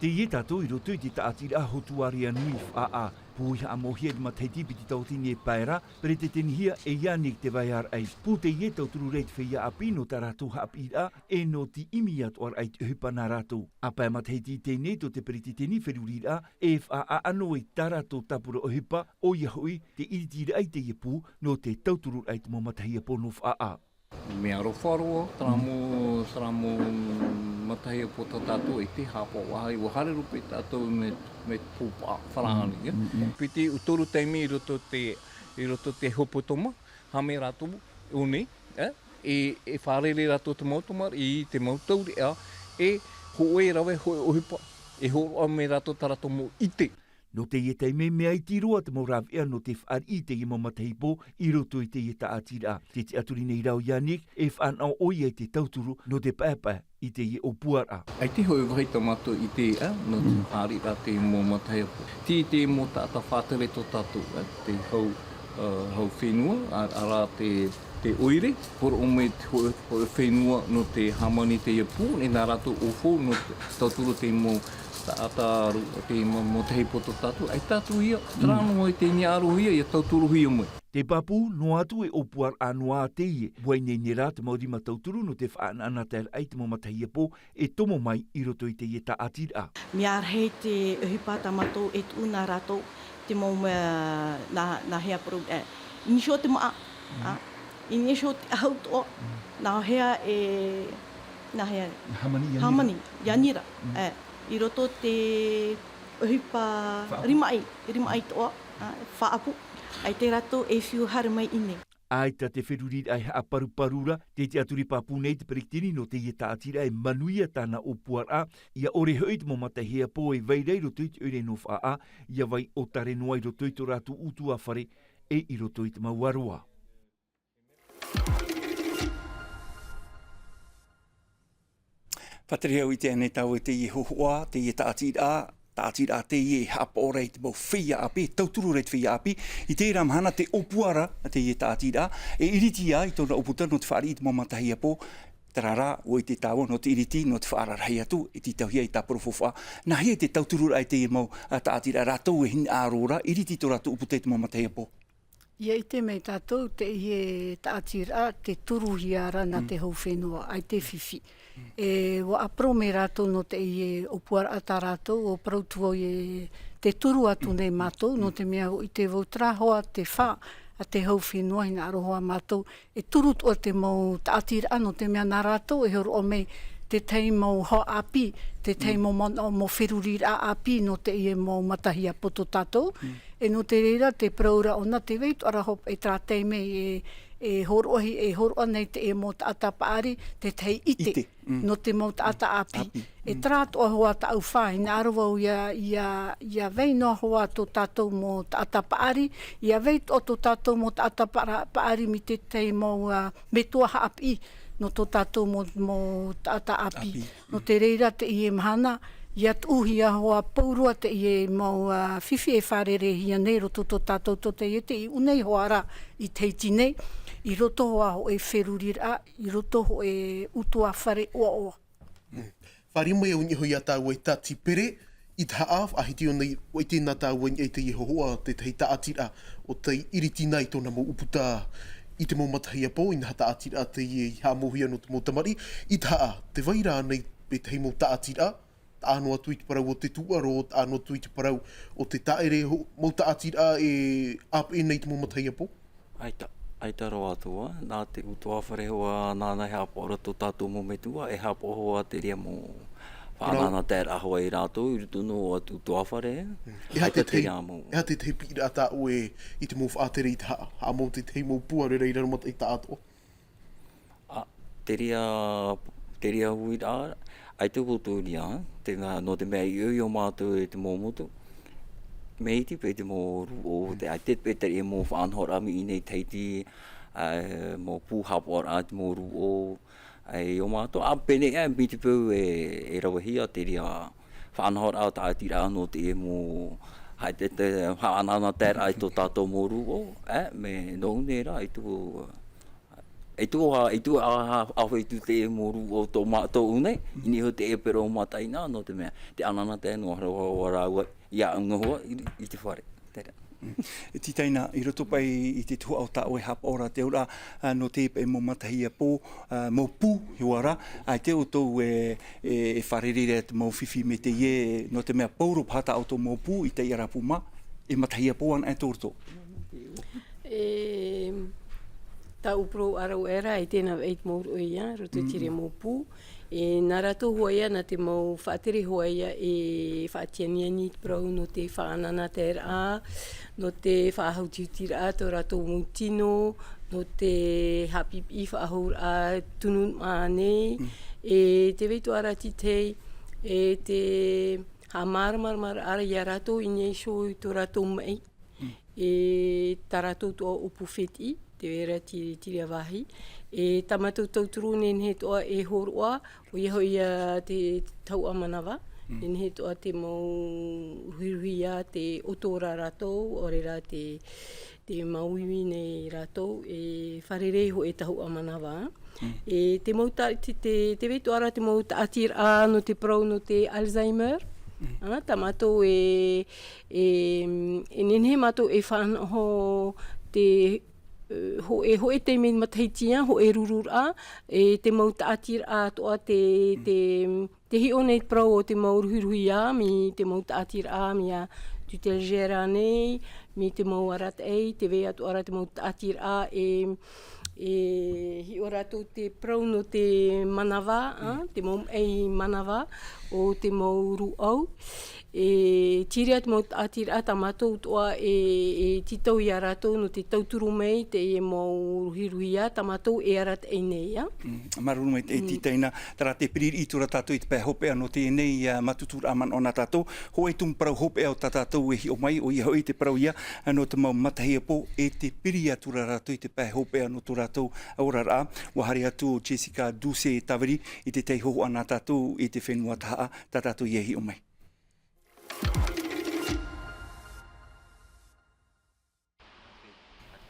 Teie tātou i roto i te tāʻatiraʻa Hotuārea Nui Faʻaʻā, pū i haʻamauhia i te matahiti piti tauatini e pae ra, peretitenihia e Yannick Tevaearaʻai. Pū teie e tauturu ra i te feiā ʻāpī nō tā rātou haʻapiʻiraʻa, e nō te ʻimi atoʻa ra i te ʻohipa nā rātou. ʻA pae matahiti i teie nei tō te peretiteni feruriraʻa, e faʻaʻano i tā rātou tāpura ʻohipa, ʻoia hoʻi, te ʻiritiraʻa i teie pū, nō te tautururaʻa i te mau matahiapo nō Faʻaʻā. Mea aroha roa, terā mau, terā mau matahiapo tā tātou e ʻite, haʻapaʻo ā, ua haere roa paʻi tātou mai, mai te pūpaʻa farāni, ʻia. Piti ʻua toru taime i roto te, i roto te hepetoma, haere rātou i ʻō nei, ʻe, e, e fārerei rātou te mau tamariʻi, te mau taureʻa, e hōʻē rave, hōʻē ʻohipa, e hōroʻa mai rātou tā rātou mau ʻite. Nō teie taime, mea iti roa te mau rāveʻa nō te fāriʻi i teie mau matahiapo i roto i teie tāʻatiraʻa. Tē tiʻaturi nei ra ʻo Yannick, e fānaʻo ʻoia i te tauturu nō te paepae i teie ʻōpuaraʻa. ʻAita hōʻē vāhi tā mātou i ʻite, ʻa, nō te fāriʻiraʻa i te mau matahiapo. Tei te mau taʻata faʻatere tō tātou, ʻa, te hau, ʻa, hau fenua, ʻa, ʻarā te, te ʻoire, hōroʻa mai te hō-, hōʻē fenua nō te hāmani i teie pū, e nā rātou ʻōfau nō te tauturu te mau taʻata ru-, te mau matahiapo tō tātou, ʻaita atu ïa, terā noa i te hinaʻarohia, ʻia tauturuhia mai. Te pāpū, noa atu e ʻōpuaraʻa noa teie, ʻua ineine rā te mau rima tauturu nō te faʻanaʻanataeraʻa i te mau matahiapo e tomo mai i roto i teie tāʻatiraʻa. Mea rahi te ʻohipa tā mātou e tuʻu nā rātou, te mau mea, nā, nā hea parau, ʻe, i niʻa iho te māʻa, ʻa, i niʻa iho te ʻahu atoʻa, nā hea e, nā hea, hāmani, i niʻa iho. Hāmani, i niʻa iho ra, ʻe, i roto te ʻohipa rimaʻi, rimaʻi atoʻa, ʻa, faʻaʻapu, ʻaita rātou e fiu haere mai i ʻō nei. ʻAita te feruriraʻa e haʻaparuparu ra, tē tiʻaturi pāpū nei te peretiteni nō teie tāʻatiraʻa e manuia tāna ʻōpuaraʻa, ʻia ʻore hoʻi te mau matahiapo e vai ra i roto i te ʻoire nō Faʻaʻā, ʻia vai ʻōtare noa i roto i tō rātou ʻutuāfare, ʻe i roto i te mau aroā. Faʻatere au i teie nei tāua i teie hōhoʻa, teie tāʻatiraʻa, tāʻatiraʻa teie e haʻapaʻo ra i te mau feiā ʻāpī, tauturu ra i te feiā ʻāpī, i terā mahana te ʻōpuaraʻa teie tāʻatiraʻa, e ʻiriti ā i tōna ʻūputa nō te fāriʻi i te mau matahiapo, terā rā, ʻua ʻite tāua nō te ʻiriti, nō te faʻararahi atu, e tītauhia i te tāpura faufaʻa. Nā hea te tautururaʻa i teie mau, ā, tāʻatiraʻa rātou e hinaʻaro ra, ʻiriti tō rātou ʻūputa i te mau matahiapo. ʻIa ʻite mai tātou teie tāʻatiraʻa tē turuhia ra nā te hau fenua, ʻaita e fifi. E, ʻua ʻāparau mai rātou nō teie ʻōpuaraʻa tā rātou, ʻua parau atu vau e tē turu atu nei mātou, nō te mea ʻua ʻite vau terā hoʻi te fā a te hau fenua, hinaʻaro hoʻi mātou, e turu atoʻa te mau tāʻatiraʻa nō te mea nā rātou e hōroʻa mai te tahi mau hoa ʻāpī, te tahi mau manaʻo, mau feruriraʻa ʻāpī nō teie mau matahiapo tō tātou. E nō te reira, te parau ra ʻōna, tē vai atoʻa ra hoʻi terā taime e, e hōroʻahia, e hōroʻa nei teie mau taʻata paʻari, te tahi ʻite. ʻIte. Mm. Nō te mau taʻata ʻāpī. ʻĀpī. E terā atoʻa hoʻi tāʻu fā, hinaʻaro vau ʻia, ʻia, ʻia vai noa hoʻi tō tātou mau taʻata paʻari, ʻia vai atoʻa tō tātou mau taʻata paʻa-, paʻari mai te tahi mau, ā, metua haʻapiʻi nō tō tātou mau, mau taʻata ʻāpī. ʻĀpī. Nō te reira teie mahana, ʻia tuʻuhia hoʻi pauroa teie mau, ā, fifi e fārereihia nei i roto tō tātou tōtaiete i ʻō nei hoʻi rā i Tahiti nei, i roto hoʻi i te feruriraʻa, i roto hoʻi i te ʻutuāfare ʻoaʻoa. Mm. Fāriʻi mai au i niʻa hoʻi iā tāua e Tati Pere, i te haʻa, faʻahiti ʻō nei, ʻua ʻite na tāua i niʻa i teie hōhoʻa, te tahi tāʻatiraʻa ʻo tei ʻiriti na i tōna mau ʻūputa i te mau matahiapo, inaha tāʻatiraʻa teie i haʻamauhia nō te mau tamariʻi, i te haʻa, tē vai ra ānei te tahi mau tāʻatiraʻa, taʻa noa atu i te parau o te tūʻaro, taʻa noa atu i te parau o te tāʻere, ho-, mau tāʻatiraʻa e ʻāpeʻe nei i te mau matahiapo? ʻAita, ʻaita roa atoʻa, nā te ʻutuāfare hoʻi nāna e haʻapaʻo ra tō tātou mau metua, e haʻapaʻo hoʻi te reira mau faʻanahoraʻa hoʻi ia rātou, i roto noa atu ʻutuāfare. Mm. E aha te tahi, e aha te tahi piʻiraʻa tā ʻoe i te mau faʻatere i te haʻa, haʻamau te tahi mau pū ʻaore rā i raro mataʻitaʻa atoʻa? Ā, te reira, te reira huiraʻa, ʻaita ʻoutou e ʻite, te mea, nō te mea i ʻoiʻoi mātou i te mau motu. Mea iti paʻi te mau rūʻau, te, ʻaita paʻi te reira mau faʻanahoraʻa mai i ʻō nei i Tahiti, ā, mau pū haʻapaʻoraʻa te mau rūʻau, ā, i ʻō mātou, ā, pēnei aʻe, mai te peu e, e ravehia te reira faʻanahoraʻa tāʻatiraʻa nō te mau, ā, te, te faʻanahoraʻa i tō tātou mau rūʻau, ā, mea nō ʻō nei rā, i tō, E tuʻu a, e tuʻu a, a, a, e tuʻu te mau rūʻau tō mātou nei, i niʻa i te ʻēpero mataʻeinaʻa, nō te mea, te ʻananahi tē noa ra hoʻi rāua, ʻia au noa hoʻi, i, i te fare. Terā. Mm. E Titaina, i roto paʻi i te tuhaʻa o tā ʻoe haʻapaʻoraʻa te auraʻa, ā, nō te paʻi mau matahiapo, ā, mau pū, hiʻo ra, ʻaita ʻoutou e, e, e fārerei ra te mau fifi mai teie, nō te mea pauroa paha tā ʻoutou mau pū, i teie ra pū mā, e matahiapo anaʻe tō roto. E, tāʻu parau ʻāraʻa ra, e tēnā, e te mau rūʻau ia, roto i te reira mau pū. E, nā rātou hoʻi ia, nā te mau faʻatere hoʻi ia, e faʻatianiani te parau nō te faʻanahoraʻa, nō te faʻahutihutiraʻa tō rātou mau tino, nō te haʻapiʻipiʻi faʻahouraʻa tunu mā nei. Mm. E, tē vai atoʻa ra te tahi, e, te haʻamāramaramaraʻa ia rātou i niʻa iho i tō rātou maʻi. Mm. E tā rātou atoʻa ʻōpū fētiʻi, tē vai ra te, te reira vāhi. E tā mātou tauturu nehenehe atoʻa e hōroʻa, ʻoia hoʻi ia te tahuʻa manava, mm, nehenehe atoʻa te mau ruhiruhia, te ʻoto ra rātou, ʻaore rā te, te māuiui nei rātou, e fārerei hoʻi e tahuʻa manava. Mm. E te mau ta-, te, te, tē vai atoʻa ra te mau tāʻatiraʻa nō te parau nō te Alzheimer. Mm. Ā, tā mātou e, e, e nehenehe mātou e faʻanaho te, e, ho-, e hōʻē taime matahiti ā, hōʻē rururaʻa, e te mau tāʻatiraʻa atoʻa te, mm, te, te hiʻo nei te parau o te mau ruhiruhia, mai te mau tāʻatiraʻa, mai ia tutelle gérée nei, mai te mau arataʻi, tē vai atoʻa ra te mau tāʻatiraʻa, e, e hiʻo rātou te parau nō te manava, ā, mm, te mau maʻi manava o te mau rūʻau. E te reira te mau tāʻatiraʻa tā mātou atoʻa e, e tītau ia rātou nō te tauturu mai teie mau ruhiruhia tā mātou e arataʻi nei, ā. Mm, māuruuru maitaʻi, mm, Titaina, terā te piri i tua rā tātou i te pae hopeʻa nō teie nei, ā, mātutururaʻa manaʻo nā tātou. Hōʻē tumu parau hopeʻa o tā tātou e hiʻo mai, ʻoia hoʻi te parau ia, ā, nō te mau matahiapo, e te piri atu rā rātou i te pae hopeʻa nō tō rātou oraraʻa. ʻUa haere atu ʻo Jessica Duce Taveri i te tahi hōhoʻa nā tātou i te fenua Tahaʻa, tā tātou ia hiʻo mai.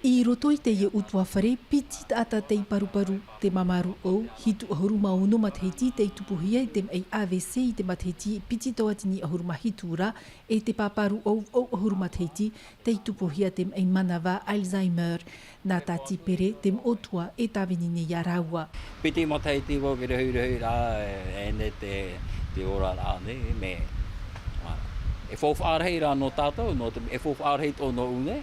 I roto i teie ʻutuāfare, piti taʻata tei paruparu te māmā rūʻau, hitu ʻahuru mā ono matahiti tei tupuhia i te maʻi A V C i te matahiti piti tauatini ʻahuru mā hitu ra, e te pāpā rūʻau vaʻu ʻahuru matahiti tei tupuhia te maʻi manava Alzheimer. Nā Tati Pere te moʻotua e tāvini nei ia rāua. Piti matahiti vau e rahuirahu ra, e, e nei te, te oraraʻa nei, mea, ā, e faufaʻa rahi rā nō tātou, nō te, e faufaʻa rahi tō nō ʻō nei,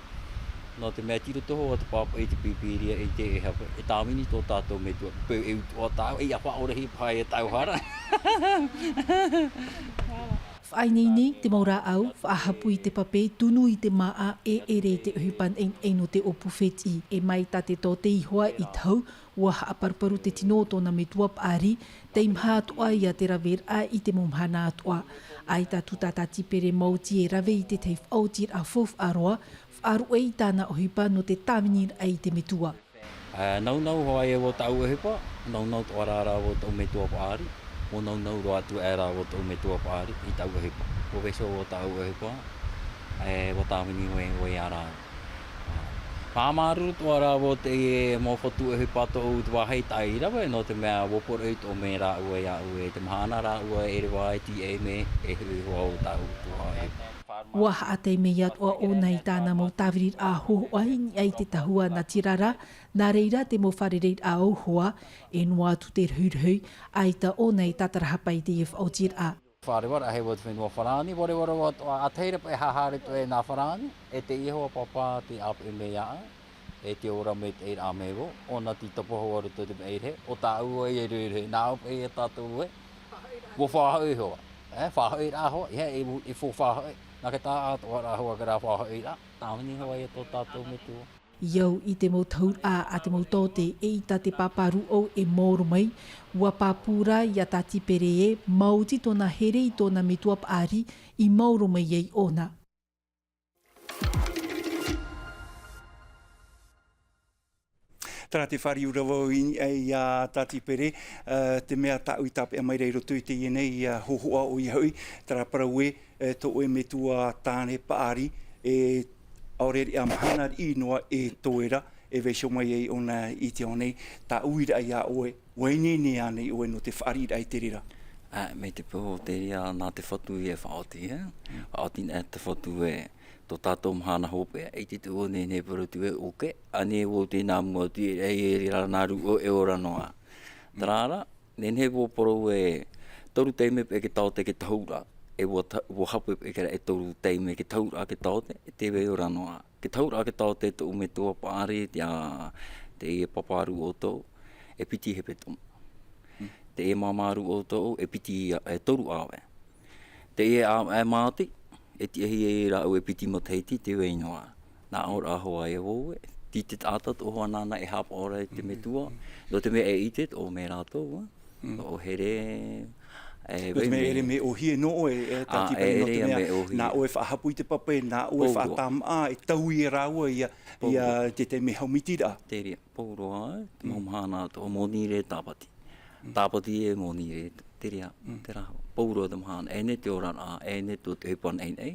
nō te mea tei roto hoʻi te pāpaʻi i te Pīpīria i te, e hapa, e tāvini tō tātou Metua, peu e utuʻa tāua, e ʻia faʻaʻore hia paha e tāua hara. Faʻaineine te mau rāʻau, faʻahapū i te pape, tunu i te māʻa, e ʻere i te ʻohipa naʻinaʻi nō te ʻōpū fētiʻi. E mai tā te tōte iho ā i tahu, ua haʻaparuparu te tino o tōna metua paʻari, tei maha atoʻa ia te raveraʻa i te mau mahana atoʻa. ʻAita atu tā Tāti Pere Maoti e rave i te tahi faʻaotiraʻa faufaʻa roa, faʻaruʻe i tāna ʻohipa nō te tāviniraʻa i te metua. E, naunau hoʻi vau tāʻu ʻohipa, naunau atoʻa rā vau tāʻu metua paʻari, ʻua naunau roa atu aʻe rā vau tāʻu metua paʻari i tāʻu ʻohipa. ʻUa vaiiho vau tāʻu ʻohipa, e, ʻua tāvini vau, vau ia rāua. Māuruuru atoʻa rā vau teie mau fatu ʻohipa tōʻu i te vāhi i rave, nō te mea ʻua poroʻi atoʻa mai rāua iāʻu, e te mahana rāua e reva e tīaʻi mai, e hoʻi hoʻi tāʻu ʻohipa. ʻUa haʻatae mai atoʻa ʻōna i tāna mau tāviriraʻa hōhoʻa i niʻa i te tahua natirara, nā reira te mau fārereiraʻa ʻauhō, e noa atu te rohirohi, ʻaita ʻōna e tātarahapa i teie faʻaotiraʻa. Fārerei atu vau i te fenua Farāni, fārerei atu ā, ʻa tahi rā paʻi e haere atoʻa nā Farāni, e teie hoʻi pāpā tei ʻāpeʻe mai iāʻu, e tē ora mai teie rā mai vau, ʻōna tei tapaʻo i roto i te maʻiri, ʻo tāʻu ē e rohirohi, nāʻu paʻi e tātou ē, ʻua faʻahoʻi hoʻi, e, faʻahoʻiraʻa hoʻi, e, e, e fau faʻahoʻi, nā te taʻatoʻaraʻa hoʻi, ka rā faʻahoʻiraʻa, tāvini hoʻi ia tō tātou metua. I au i te mau tahuraʻa a te mau tōte eʻita te pāpā rūʻau e maoro mai, ʻua pāpū rā ia Tāti Pere ē, maoti tōna here i tōna metua paʻari i maoro mai ai ʻōna. Terā te fāriu ra vau i niʻa ia Tāti Pere, ā, te mea tāʻu i tāpeʻa mai ra i roto i teie nei, ā, hōhoʻa ʻoia hoʻi, terā parau ē, e, tō ʻoe metua tāne paʻari, e, ʻaore ra mahana riʻi noa e toe ra, e vaiiho mai ai ʻōna i te ao nei, tā ʻoe uiraʻa iā ʻoe, ʻua ineine ānei ʻoe nō te fāriʻiraʻa i te reira? Ā, mai te peu o te reira, nā te Fatu e faʻaoti, e? Mm. Faʻaoti nā te Fatu ē, tō tātou mahana hopeʻa, ʻeʻita ʻua nehenehe e parau atu ē, ʻoke, ānei vau tē nā mua atu i, i, i reira nā rūʻau e ora noa. Terā rā, nehenehe vau e parau ē, toru taime paʻi te taote te tahuraʻa, e ʻua ta-, ʻua hape paʻi te reira e toru taime te tahuraʻa te taote, e tē vai ora noa. Te tahuraʻa te taote tōʻu metua paʻari, te, ā, teie pāpā rūʻau tōʻu, e piti hepetoma. Mm. Teie māmā rūʻau tōʻu, e piti, ā, e toru ʻāvae. Teie ʻāvae māti, e tiʻahia ai rāua e piti matahiti, tē vai noa. Nāʻu rā hoʻi ē vau ē, tei te taʻata atoʻa hoʻi nāna e haʻapaʻo ra i te metua, nō te mea e ʻite atoʻa mai rātou, ā. Mm. ʻO here, e, nō te mea e ʻere mea ʻōhie nō ʻoe, e, Tāti Pere, nō te mea, nā ʻoe e faʻahapū i te pape, nā ʻoe e faʻatāmaʻa, e taui e rāua ia, ia te, te mea haʻamitiraʻa. Te reira. Pauroa, e, te mau mahana atoʻa, moni ra e tāpati. Mm. Tāpati e moni ra, te reira, mm, terā, pauroa te mahana, e nehenehe te oraraʻa, e nehenehe tō te ʻohipa naʻinaʻi,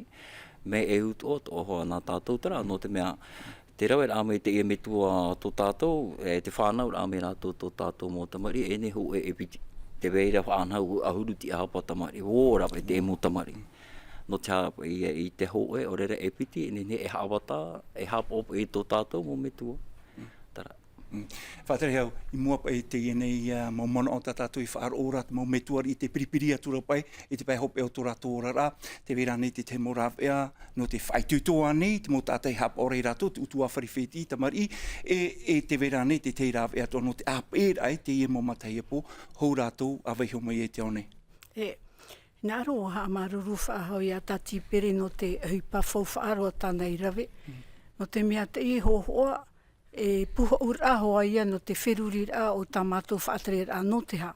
mea ʻē atoʻa, atoʻa hoʻi nā tātou terā, nō te mea, tē rave ra mai teie metua tō tātou, e, tē fānauraʻa mai rātou tō tātou mau tamariʻi, e nehenehe hōʻē e piti. Tē vai ra faʻanahoraʻa ʻahuru tiʻahapa tamariʻi, ʻua ora paʻi te mau tamariʻi. Nō te aha paʻi ia i te hōʻē, ʻaore ra e piti, e nehenehe e haʻavata, e haʻapaʻo paʻi tō tātou mau metua. Terā. Mm. Faʻatere au, i mua paʻi i teie nei, ā, mau manaʻo tā tātou i faʻaroʻo ra, te mau metua riʻi tē piripiri atu ra paʻi, i te pae hopeʻa o tō rātou oraraʻa, tē vai ra ānei te tahi mau rāveʻa, nō te faʻaitoito ānei, te mau taʻata e haʻapaʻo ra ia rātou, te ʻutuāfare fētiʻi, tamariʻi, e, e tē vai ra ānei te tahi rāveʻa atoʻa nō te āpeʻeraʻa i teie mau matahiapo, hou rātou, ʻa vaiiho mai ai i te ao nei. E, hinaʻaro ʻua haʻamāuruuru faʻahou ia Tāti Pere nō te ʻohipa faufaʻa roa tāna i rave. Mm. Nō te mea teie hōhoʻa, e pūhaʻuraʻa hoʻi ia nō te feruriraʻa o tā mātou faʻatereraʻa nō te aha.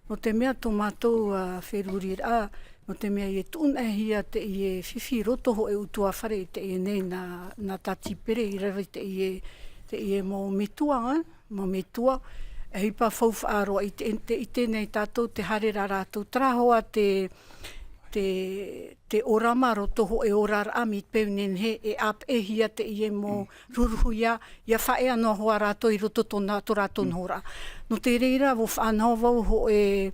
Nō te mea tō mātou, ā, feruriraʻa, nō te mea e tuʻunaʻihia teie fifi i roto hōʻē ʻutuāfare i teie nei nā, nā Tāti Pere i rave i teie, teie mau metua, ā, mau metua, e ʻohipa faufaʻa roa i te, te, i teie nei tātou te haere ra rātou, terā hoʻi te, te, te ʻōrama roto hōʻē oraraʻa mai te peu nehenehe e āpeʻehia teie mau, mm, ruruhia, ʻia faʻaea noa hoʻi rātou i roto tōna, tō rātou, mm, nohoraʻa. Nō te reira, ʻua faʻanaho vau hōʻē,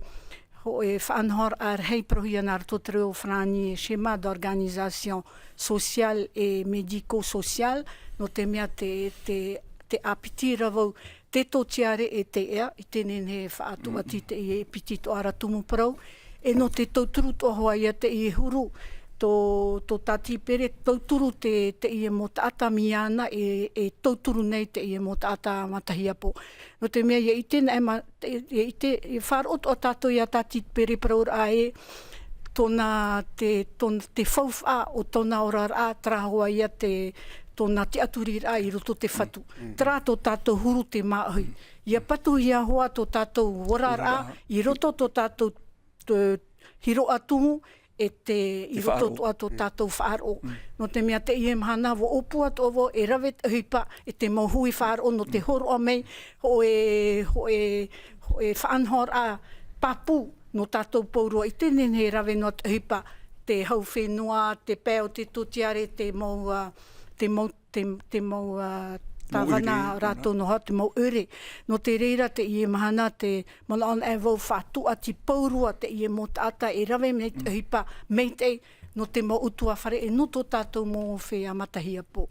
hōʻē faʻanahoraʻa rahi parauhia nā roto te reo Farāni, schéma d'organisation sociale et médico-sociale, nō te mea te, te, te ʻāpiti ra vau, te tōtiare e te ea, i te nehenehe e faʻatuati, mm, teie e piti atoʻa ra tumu parau, e nō te tauturu atoʻa hoʻi ia teie huru, tō, tō Tāti Pere, tauturu te, teie mau taʻata mai iāna e, e tauturu nei teie mau taʻata matahiapo. Nō te mea, ʻia ʻite na, e ma-, te, ʻia ʻite, ʻia faʻaroʻo atoʻa tātou ia Tāti Pere parauraʻa ē, tōna te, tōna te faufaʻa o tōna oraraʻa, terā hoʻi ia te, tōna tiʻaturiraʻa i roto te fatu. Terā tō tātou huru te māʻohi. ʻIa patuhia hoʻi tō tātou oraraʻa i roto tō tātou te hiroʻa tumu e te, i roto atoʻa tō tātou faʻaroʻo. Nō te mea teie mahana, ʻua ʻōpua atoʻa vau e rave te ʻohipa e te mau hui faʻaroʻo nō te hōroʻa mai, hōʻē, hōʻē, hōʻē faʻanahoraʻa pāpū nō tātou pauroa i teie nei rave noa te ʻohipa, te hau fenua, te pae o te tōtiare, te mau, ā, te mau, te, te mau, ā, tāvana rātou noa, te mau ʻoire. Nō te reira teie mahana, te manaʻo anaʻe vau faʻatuʻati pauroa teie mau taʻata e rave mai te ʻohipa maitaʻi nō te mau ʻutuāfare e nō tō tātou mau feiā matahiapo.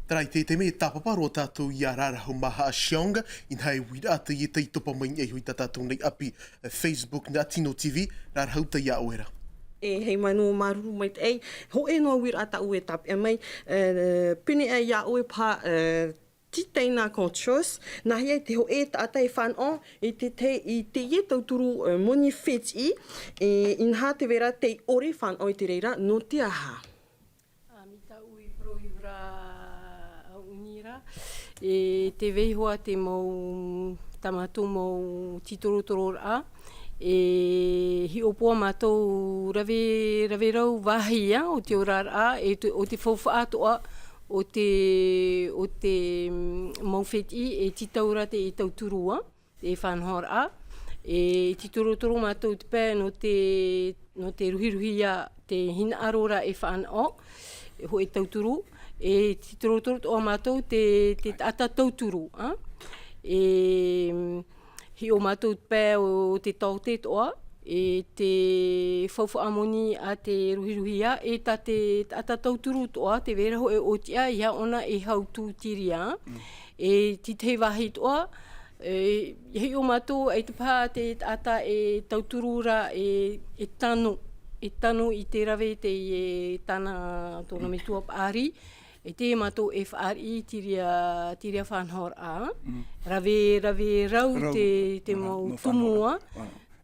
Terā, i te, te mea e tāpapa roa tātou iā Rarahu Maha Xiong, inaha e uiraʻa teie tei topa mai nei iho i tā tātou nei ʻapi, Facebook, nā Tino TV, Rarahu, tei iā ʻoe ra. E, hei manu, māuruuru maitaʻi. Hōʻē noa uiraʻa tāʻu e tāpeʻa mai, e, pēneiaʻe iā ʻoe paha, e, Titaina Conchos, nāhea te hōʻē taʻata e fānaʻo i te, te, i teie tauturu, e, moni fētiʻi, e, inaha tē vai ra tei ʻore fānaʻo i te reira, nō te aha? Ā, mai tāʻu i parau i ora a ʻuni ra, e tē vai hoʻi te mau, tā mātou mau tītorotororaʻa, e hiʻopoʻa mātou rave, rave rau vāhi, ā, o te oraraʻa, e te, o te faufaʻa atoʻa, o te, o te, mm, mau fētiʻi, e tītau ra te, e tauturu, ā. Te faʻanahoraʻa, e tītorotoro mātou te pae nō te, nō te ruhiruhia te hinaʻaro ra e fānaʻo, e hōʻē tauturu, e tītorotoro atoʻa mātou te, te taʻata tauturu, ā? E, mm, hiʻo mātou te pae o te taote atoʻa, e te faufaʻa moni a te ruhiruhia, e tā te taʻata tauturu atoʻa, tē vai ra hōʻē ʻōtiʻa, ʻeiaha ʻōna e hautū tīria, ā? E tētahi vāhi atoʻa, e, e hiʻo mātou, ʻaita paha te taʻata e tauturu ra, e, e tano, e tano i te rave te, e tāna, tōna metua paʻari, e tē mātou e fāriʻi tīria, tīria faʻanahoraʻa. Rave, rave rau te, te mau tumu, ā.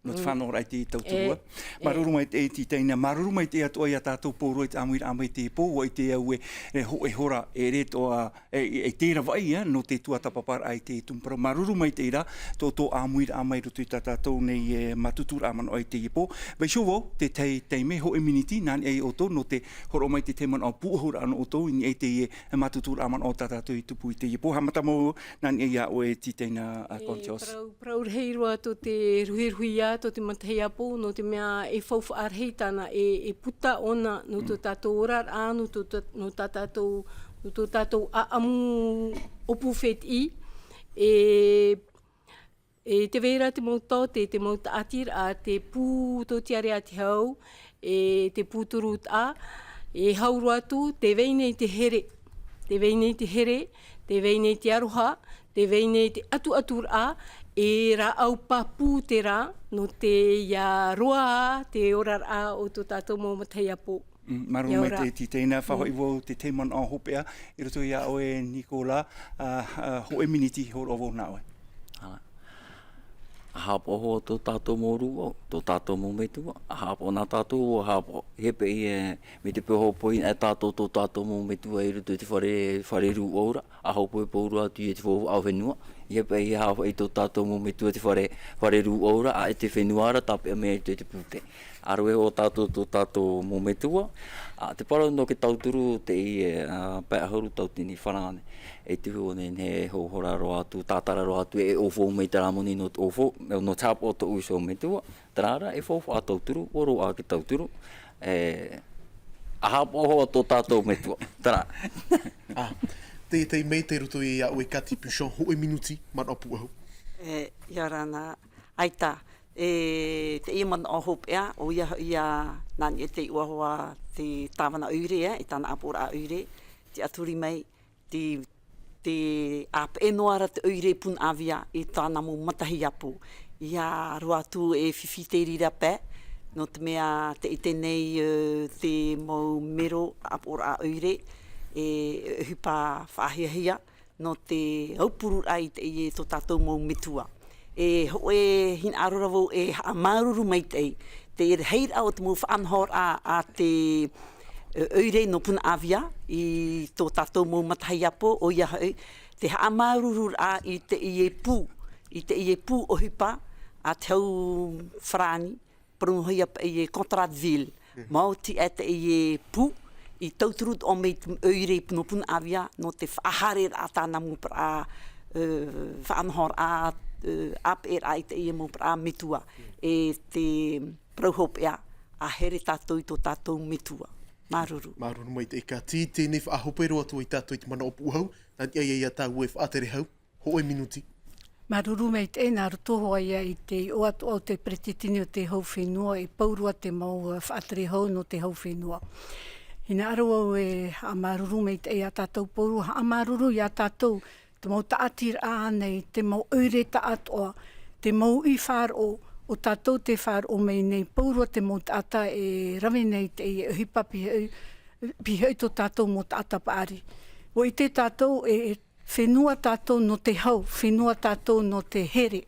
Nō te faʻanahoraʻa i te tauturu, ā. Māuruuru maitaʻi Titaina, māuruuru maitaʻi atoʻa iā tātou pauroa i te ʻāmuiraʻa mai i teie pō, ʻua ʻite au ē, e hō-, e hora, e ʻere atoʻa, e, e, e te ravaʻi, ā, nō te tuatāpaparaʻa i te tumu parau. Māuruuru maitaʻi rā, tō, tō ʻāmuiraʻa mai i roto i tā tātou nei, e, mātuturaʻa manaʻo i teie pō. Vaiiho vau, te tahi taime, hōʻē miniti, nā niʻa iā ʻoutou, nō te hōroʻa mai i te tahi manaʻo pūʻohuraʻa nō ʻoutou, i niʻa i teie mātuturaʻa manaʻo tā tātou i tupu i teie pō. Haʻamata mau, nā niʻa iā ʻoe Titaina, ā, Conchos. Parau, parau rahi roa tō te ruhiruhia, tō te matahiapo, nō te mea e faufaʻa rahi tāna, e, e puta ʻōna, nō tō tātou oraraʻa, nō tō tā-, nō tā tātou, nō tō tātou ʻāʻamu ʻōpū fētiʻi, e, e tē vai ra te mau taote, te mau taʻatiraʻa, te pū tōtiare a te hau, e te pūturu taʻa, e hau roa atu, tē vai nei te here, tē vai nei te here, tē vai nei te aroha, tē vai nei te ʻatuʻaturaʻa, e rāʻau pāpū terā, nō te ʻia roaʻa te oraraʻa o tō tātou mau matahiapo. Mm, māuruuru maitaʻi Titaina, faʻahoʻi vau te tahi manaʻo hopeʻa, i roto iā ʻoe Nicolas, ā, ā, hōʻē miniti hōroʻa vau nā ʻoe. Ā. ʻA haʻapaʻo hoʻi tō tātou mau rūʻau, tō tātou mau metua, ʻa haʻapaʻo nā tātou, ʻa haʻapaʻo, ʻeiaha paʻi, e, mai te peu hoʻi e tātou tō tātou mau metua i roto i te fare, fare rūʻau ra, ʻa haʻapaʻo pauroa atu i te faufaʻa fenua, ʻeiaha paʻi e haʻapaʻo i tō tātou mau metua te fare, fare rūʻau ra, ʻaita te fenua ra, tāpeʻa mai i te, te pūtē. ʻA rave hoʻi tātou tō tātou mau metua, ā, te parau nō te tauturu teie, ā, pae ʻahuru tauatini farāne. E tuʻu nei, e hōhora roa atu, tātara roa atu, e ʻōfou mai terā moni nō te ʻōfou, nō te haʻapaʻo tōʻu iho metua, terā rā, e faufaʻa tauturu, ʻua roaʻa te tauturu, e, ʻa haʻapaʻo hoʻi tō tātou metua, terā. Ā, te, te mea i roto iā ʻoe Cathy Pouchon, hōʻē minuti, manaʻo pūʻohu. E, ʻia ora na, ʻaita, e, teie manaʻo hopeʻa, ʻoia hoʻi, nā niʻa i te iʻoa hoʻi te tāvana ʻoire, e, i tāna ʻāpoʻoraʻa ʻoire, tiʻaturi mai, te, te ʻāpeʻe noa ra te ʻoire Punaʻauia i tāna mau matahiapo. ʻIa roaʻa atu e fifi te reira pae, nō te mea tē ʻite nei, e, te mau mero ʻāpoʻoraʻa ʻoire, e, e ʻohipa faʻahiahia, nō te aupuruʻraʻa i teie tō tātou mau metua. E hōʻē hinaʻaro ra vau e haʻamāuruuru maitaʻi, te reira o te mau faʻanahoraʻa a te ʻoire nō Punaʻauia i tō tātou mau matahiapo, ʻoia hoʻi te haʻamāuruururaʻa i teie pū, i teie pū ʻohipa a te hau farāni, parauhia paʻi e contrat de ville. Mau tiʻa teie pū i tauturu atoʻa mai te ʻoire nō Punaʻauia nō te faʻahaereraʻa tāna mau parau, faʻanahoraʻa, ʻāpeʻeraʻa i teie mau parau metua, e te parau hopeʻa, a here tātou i tō tātou metua. Māuruuru. Māuruuru maitaʻi. Ka tī tēnei, faʻahope roa atu ai tātou i te manaʻo pūhau, nā niʻa ia tāua e faʻatere hau, hōʻē minuti. Māuruuru maitaʻi, nā roto hoʻi ia i te iʻoa atoʻa o te peretiteni o te hau fenua, e pauroa te mau faʻatere hau nō te hau fenua. Hinaʻaro au e haʻamāuruuru maitaʻi iā tātou pauroa, haʻamāuruuru iā tātou te mau tāʻatiraʻa nei, te mau ʻoire taʻatoʻa, te mau ʻī faʻaroʻo, o tātou tē faʻaroʻo mai nei, pauroa te mau taʻata e rave nei i teie ʻohipa, pihaʻi, pihaʻi tō tātou mau taʻata paʻari. ʻUa ʻite tātou e, e fenua tātou nō te hau, fenua tātou nō te here,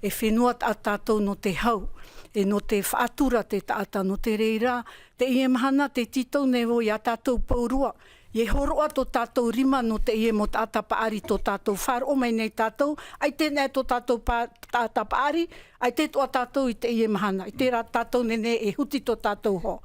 e fenua tā-, tātou nō te hau, e nō te faʻatura te taʻata. Nō te reira, teie mahana tē tītau nei vau iā tātou pauroa, ʻia hōroʻa tō tātou rima nō teie mau taʻata paʻari, tō tātou faʻaroʻo mai nei tātou, ʻaita nei tō tātou pa-, taʻata paʻari, ʻaita atoʻa tātou i teie mahana, ʻaita rā tātou nei e huti tō tātou hoa.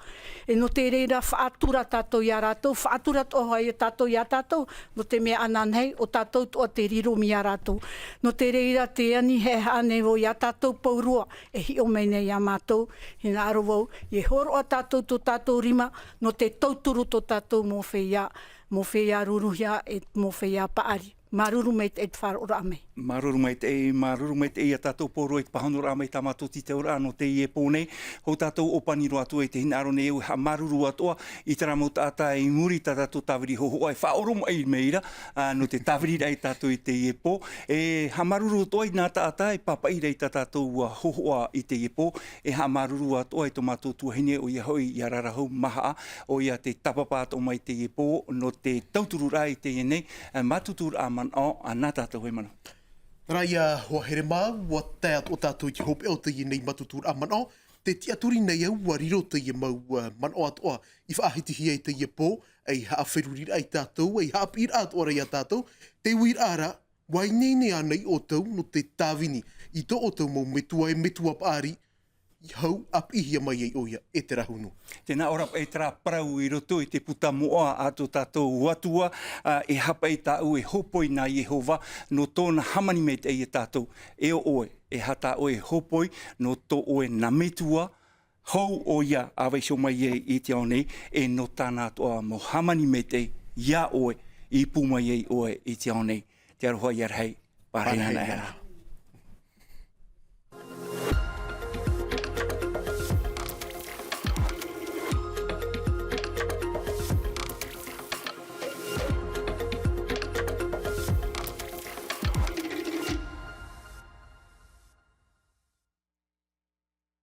E nō te reira faʻatura tātou iā rātou, faʻatura atoʻa hoʻi tātou iā tātou, nō te mea ananahi, ʻo tātou atoʻa tē riro mai iā rātou. Nō te reira tē ani haʻehaʻa nei vau iā tātou pauroa, e hiʻo mai nei iā mātou, hinaʻaro vau, ʻia hōroʻa tātou tō tātou rima, nō te tauturu tō tātou mau feiā, mau feiā rūruhia, e mau feiā paʻari. Māuruuru maitaʻi i te faʻaroʻoraʻa mai. Māuruuru maitaʻi, māuruuru maitaʻi iā tātou pauroa i te pāhonoraʻa mai tā mātou tītauraʻa nō teie pō nei. Hou tātou ʻōpani roa atu i te hinaʻaro nei au e haʻamāuruuru atoʻa i terā mau taʻata i muri i tā tātou tāviri hōhoʻa e faʻaoromaʻi mai ra, ā, nō te tāviriraʻa ia tātou i teie pō. E haʻamāuruuru atoʻa i nā taʻata e pāpaʻi ra i tā tātou hōhoʻa i teie pō. E haʻamāuruuru atoʻa i tō mātou tuahine, ʻoia hoʻi iā Rarahou Mahaʻa, ʻoia tē tāpapa atoʻa mai i teie pō nō te tautururaʻa i teie nei, ā, mātutururaʻa manaʻo, ā, nā tātou e manaʻo. Terā ia, hoa here mā, ʻua tae atoʻa tātou i te hopeʻa o teie nei mātutururaʻa manaʻo, tē tiʻaturi nei au, ʻua riro teie mau, ā, manaʻo atoʻa i faʻahitihia i teie pō, ei haʻaferuriraʻa ia tātou, ei haʻapiʻiraʻa atoʻa ra ia tātou, te uiraʻa ra, ʻua ineine ānei ʻoutou nō te tāvini i tō ʻoutou mau metua, e metua paʻari, i hau, ʻāpīhia mai ai ʻoia e te Rahunu. Tē nā ʻō ra paʻi terā parau i roto i te puta moʻa a tō tātou Atua, ā, e aha paʻi tāʻu e hōpoi nā Iehova, nō tōna hāmani maitaʻi ia tātou, e ʻo ʻoe, e aha tā ʻoe e hōpoi, nō tō ʻoe nā metua, hou ʻoia ʻa vaiiho mai ai i te ao nei, e nō tāna atoʻa mau hāmani maitaʻi ia ʻoe, i pū mai ai ʻoe i te ao nei. Te aroha ia rahi, pārahi ana e ana.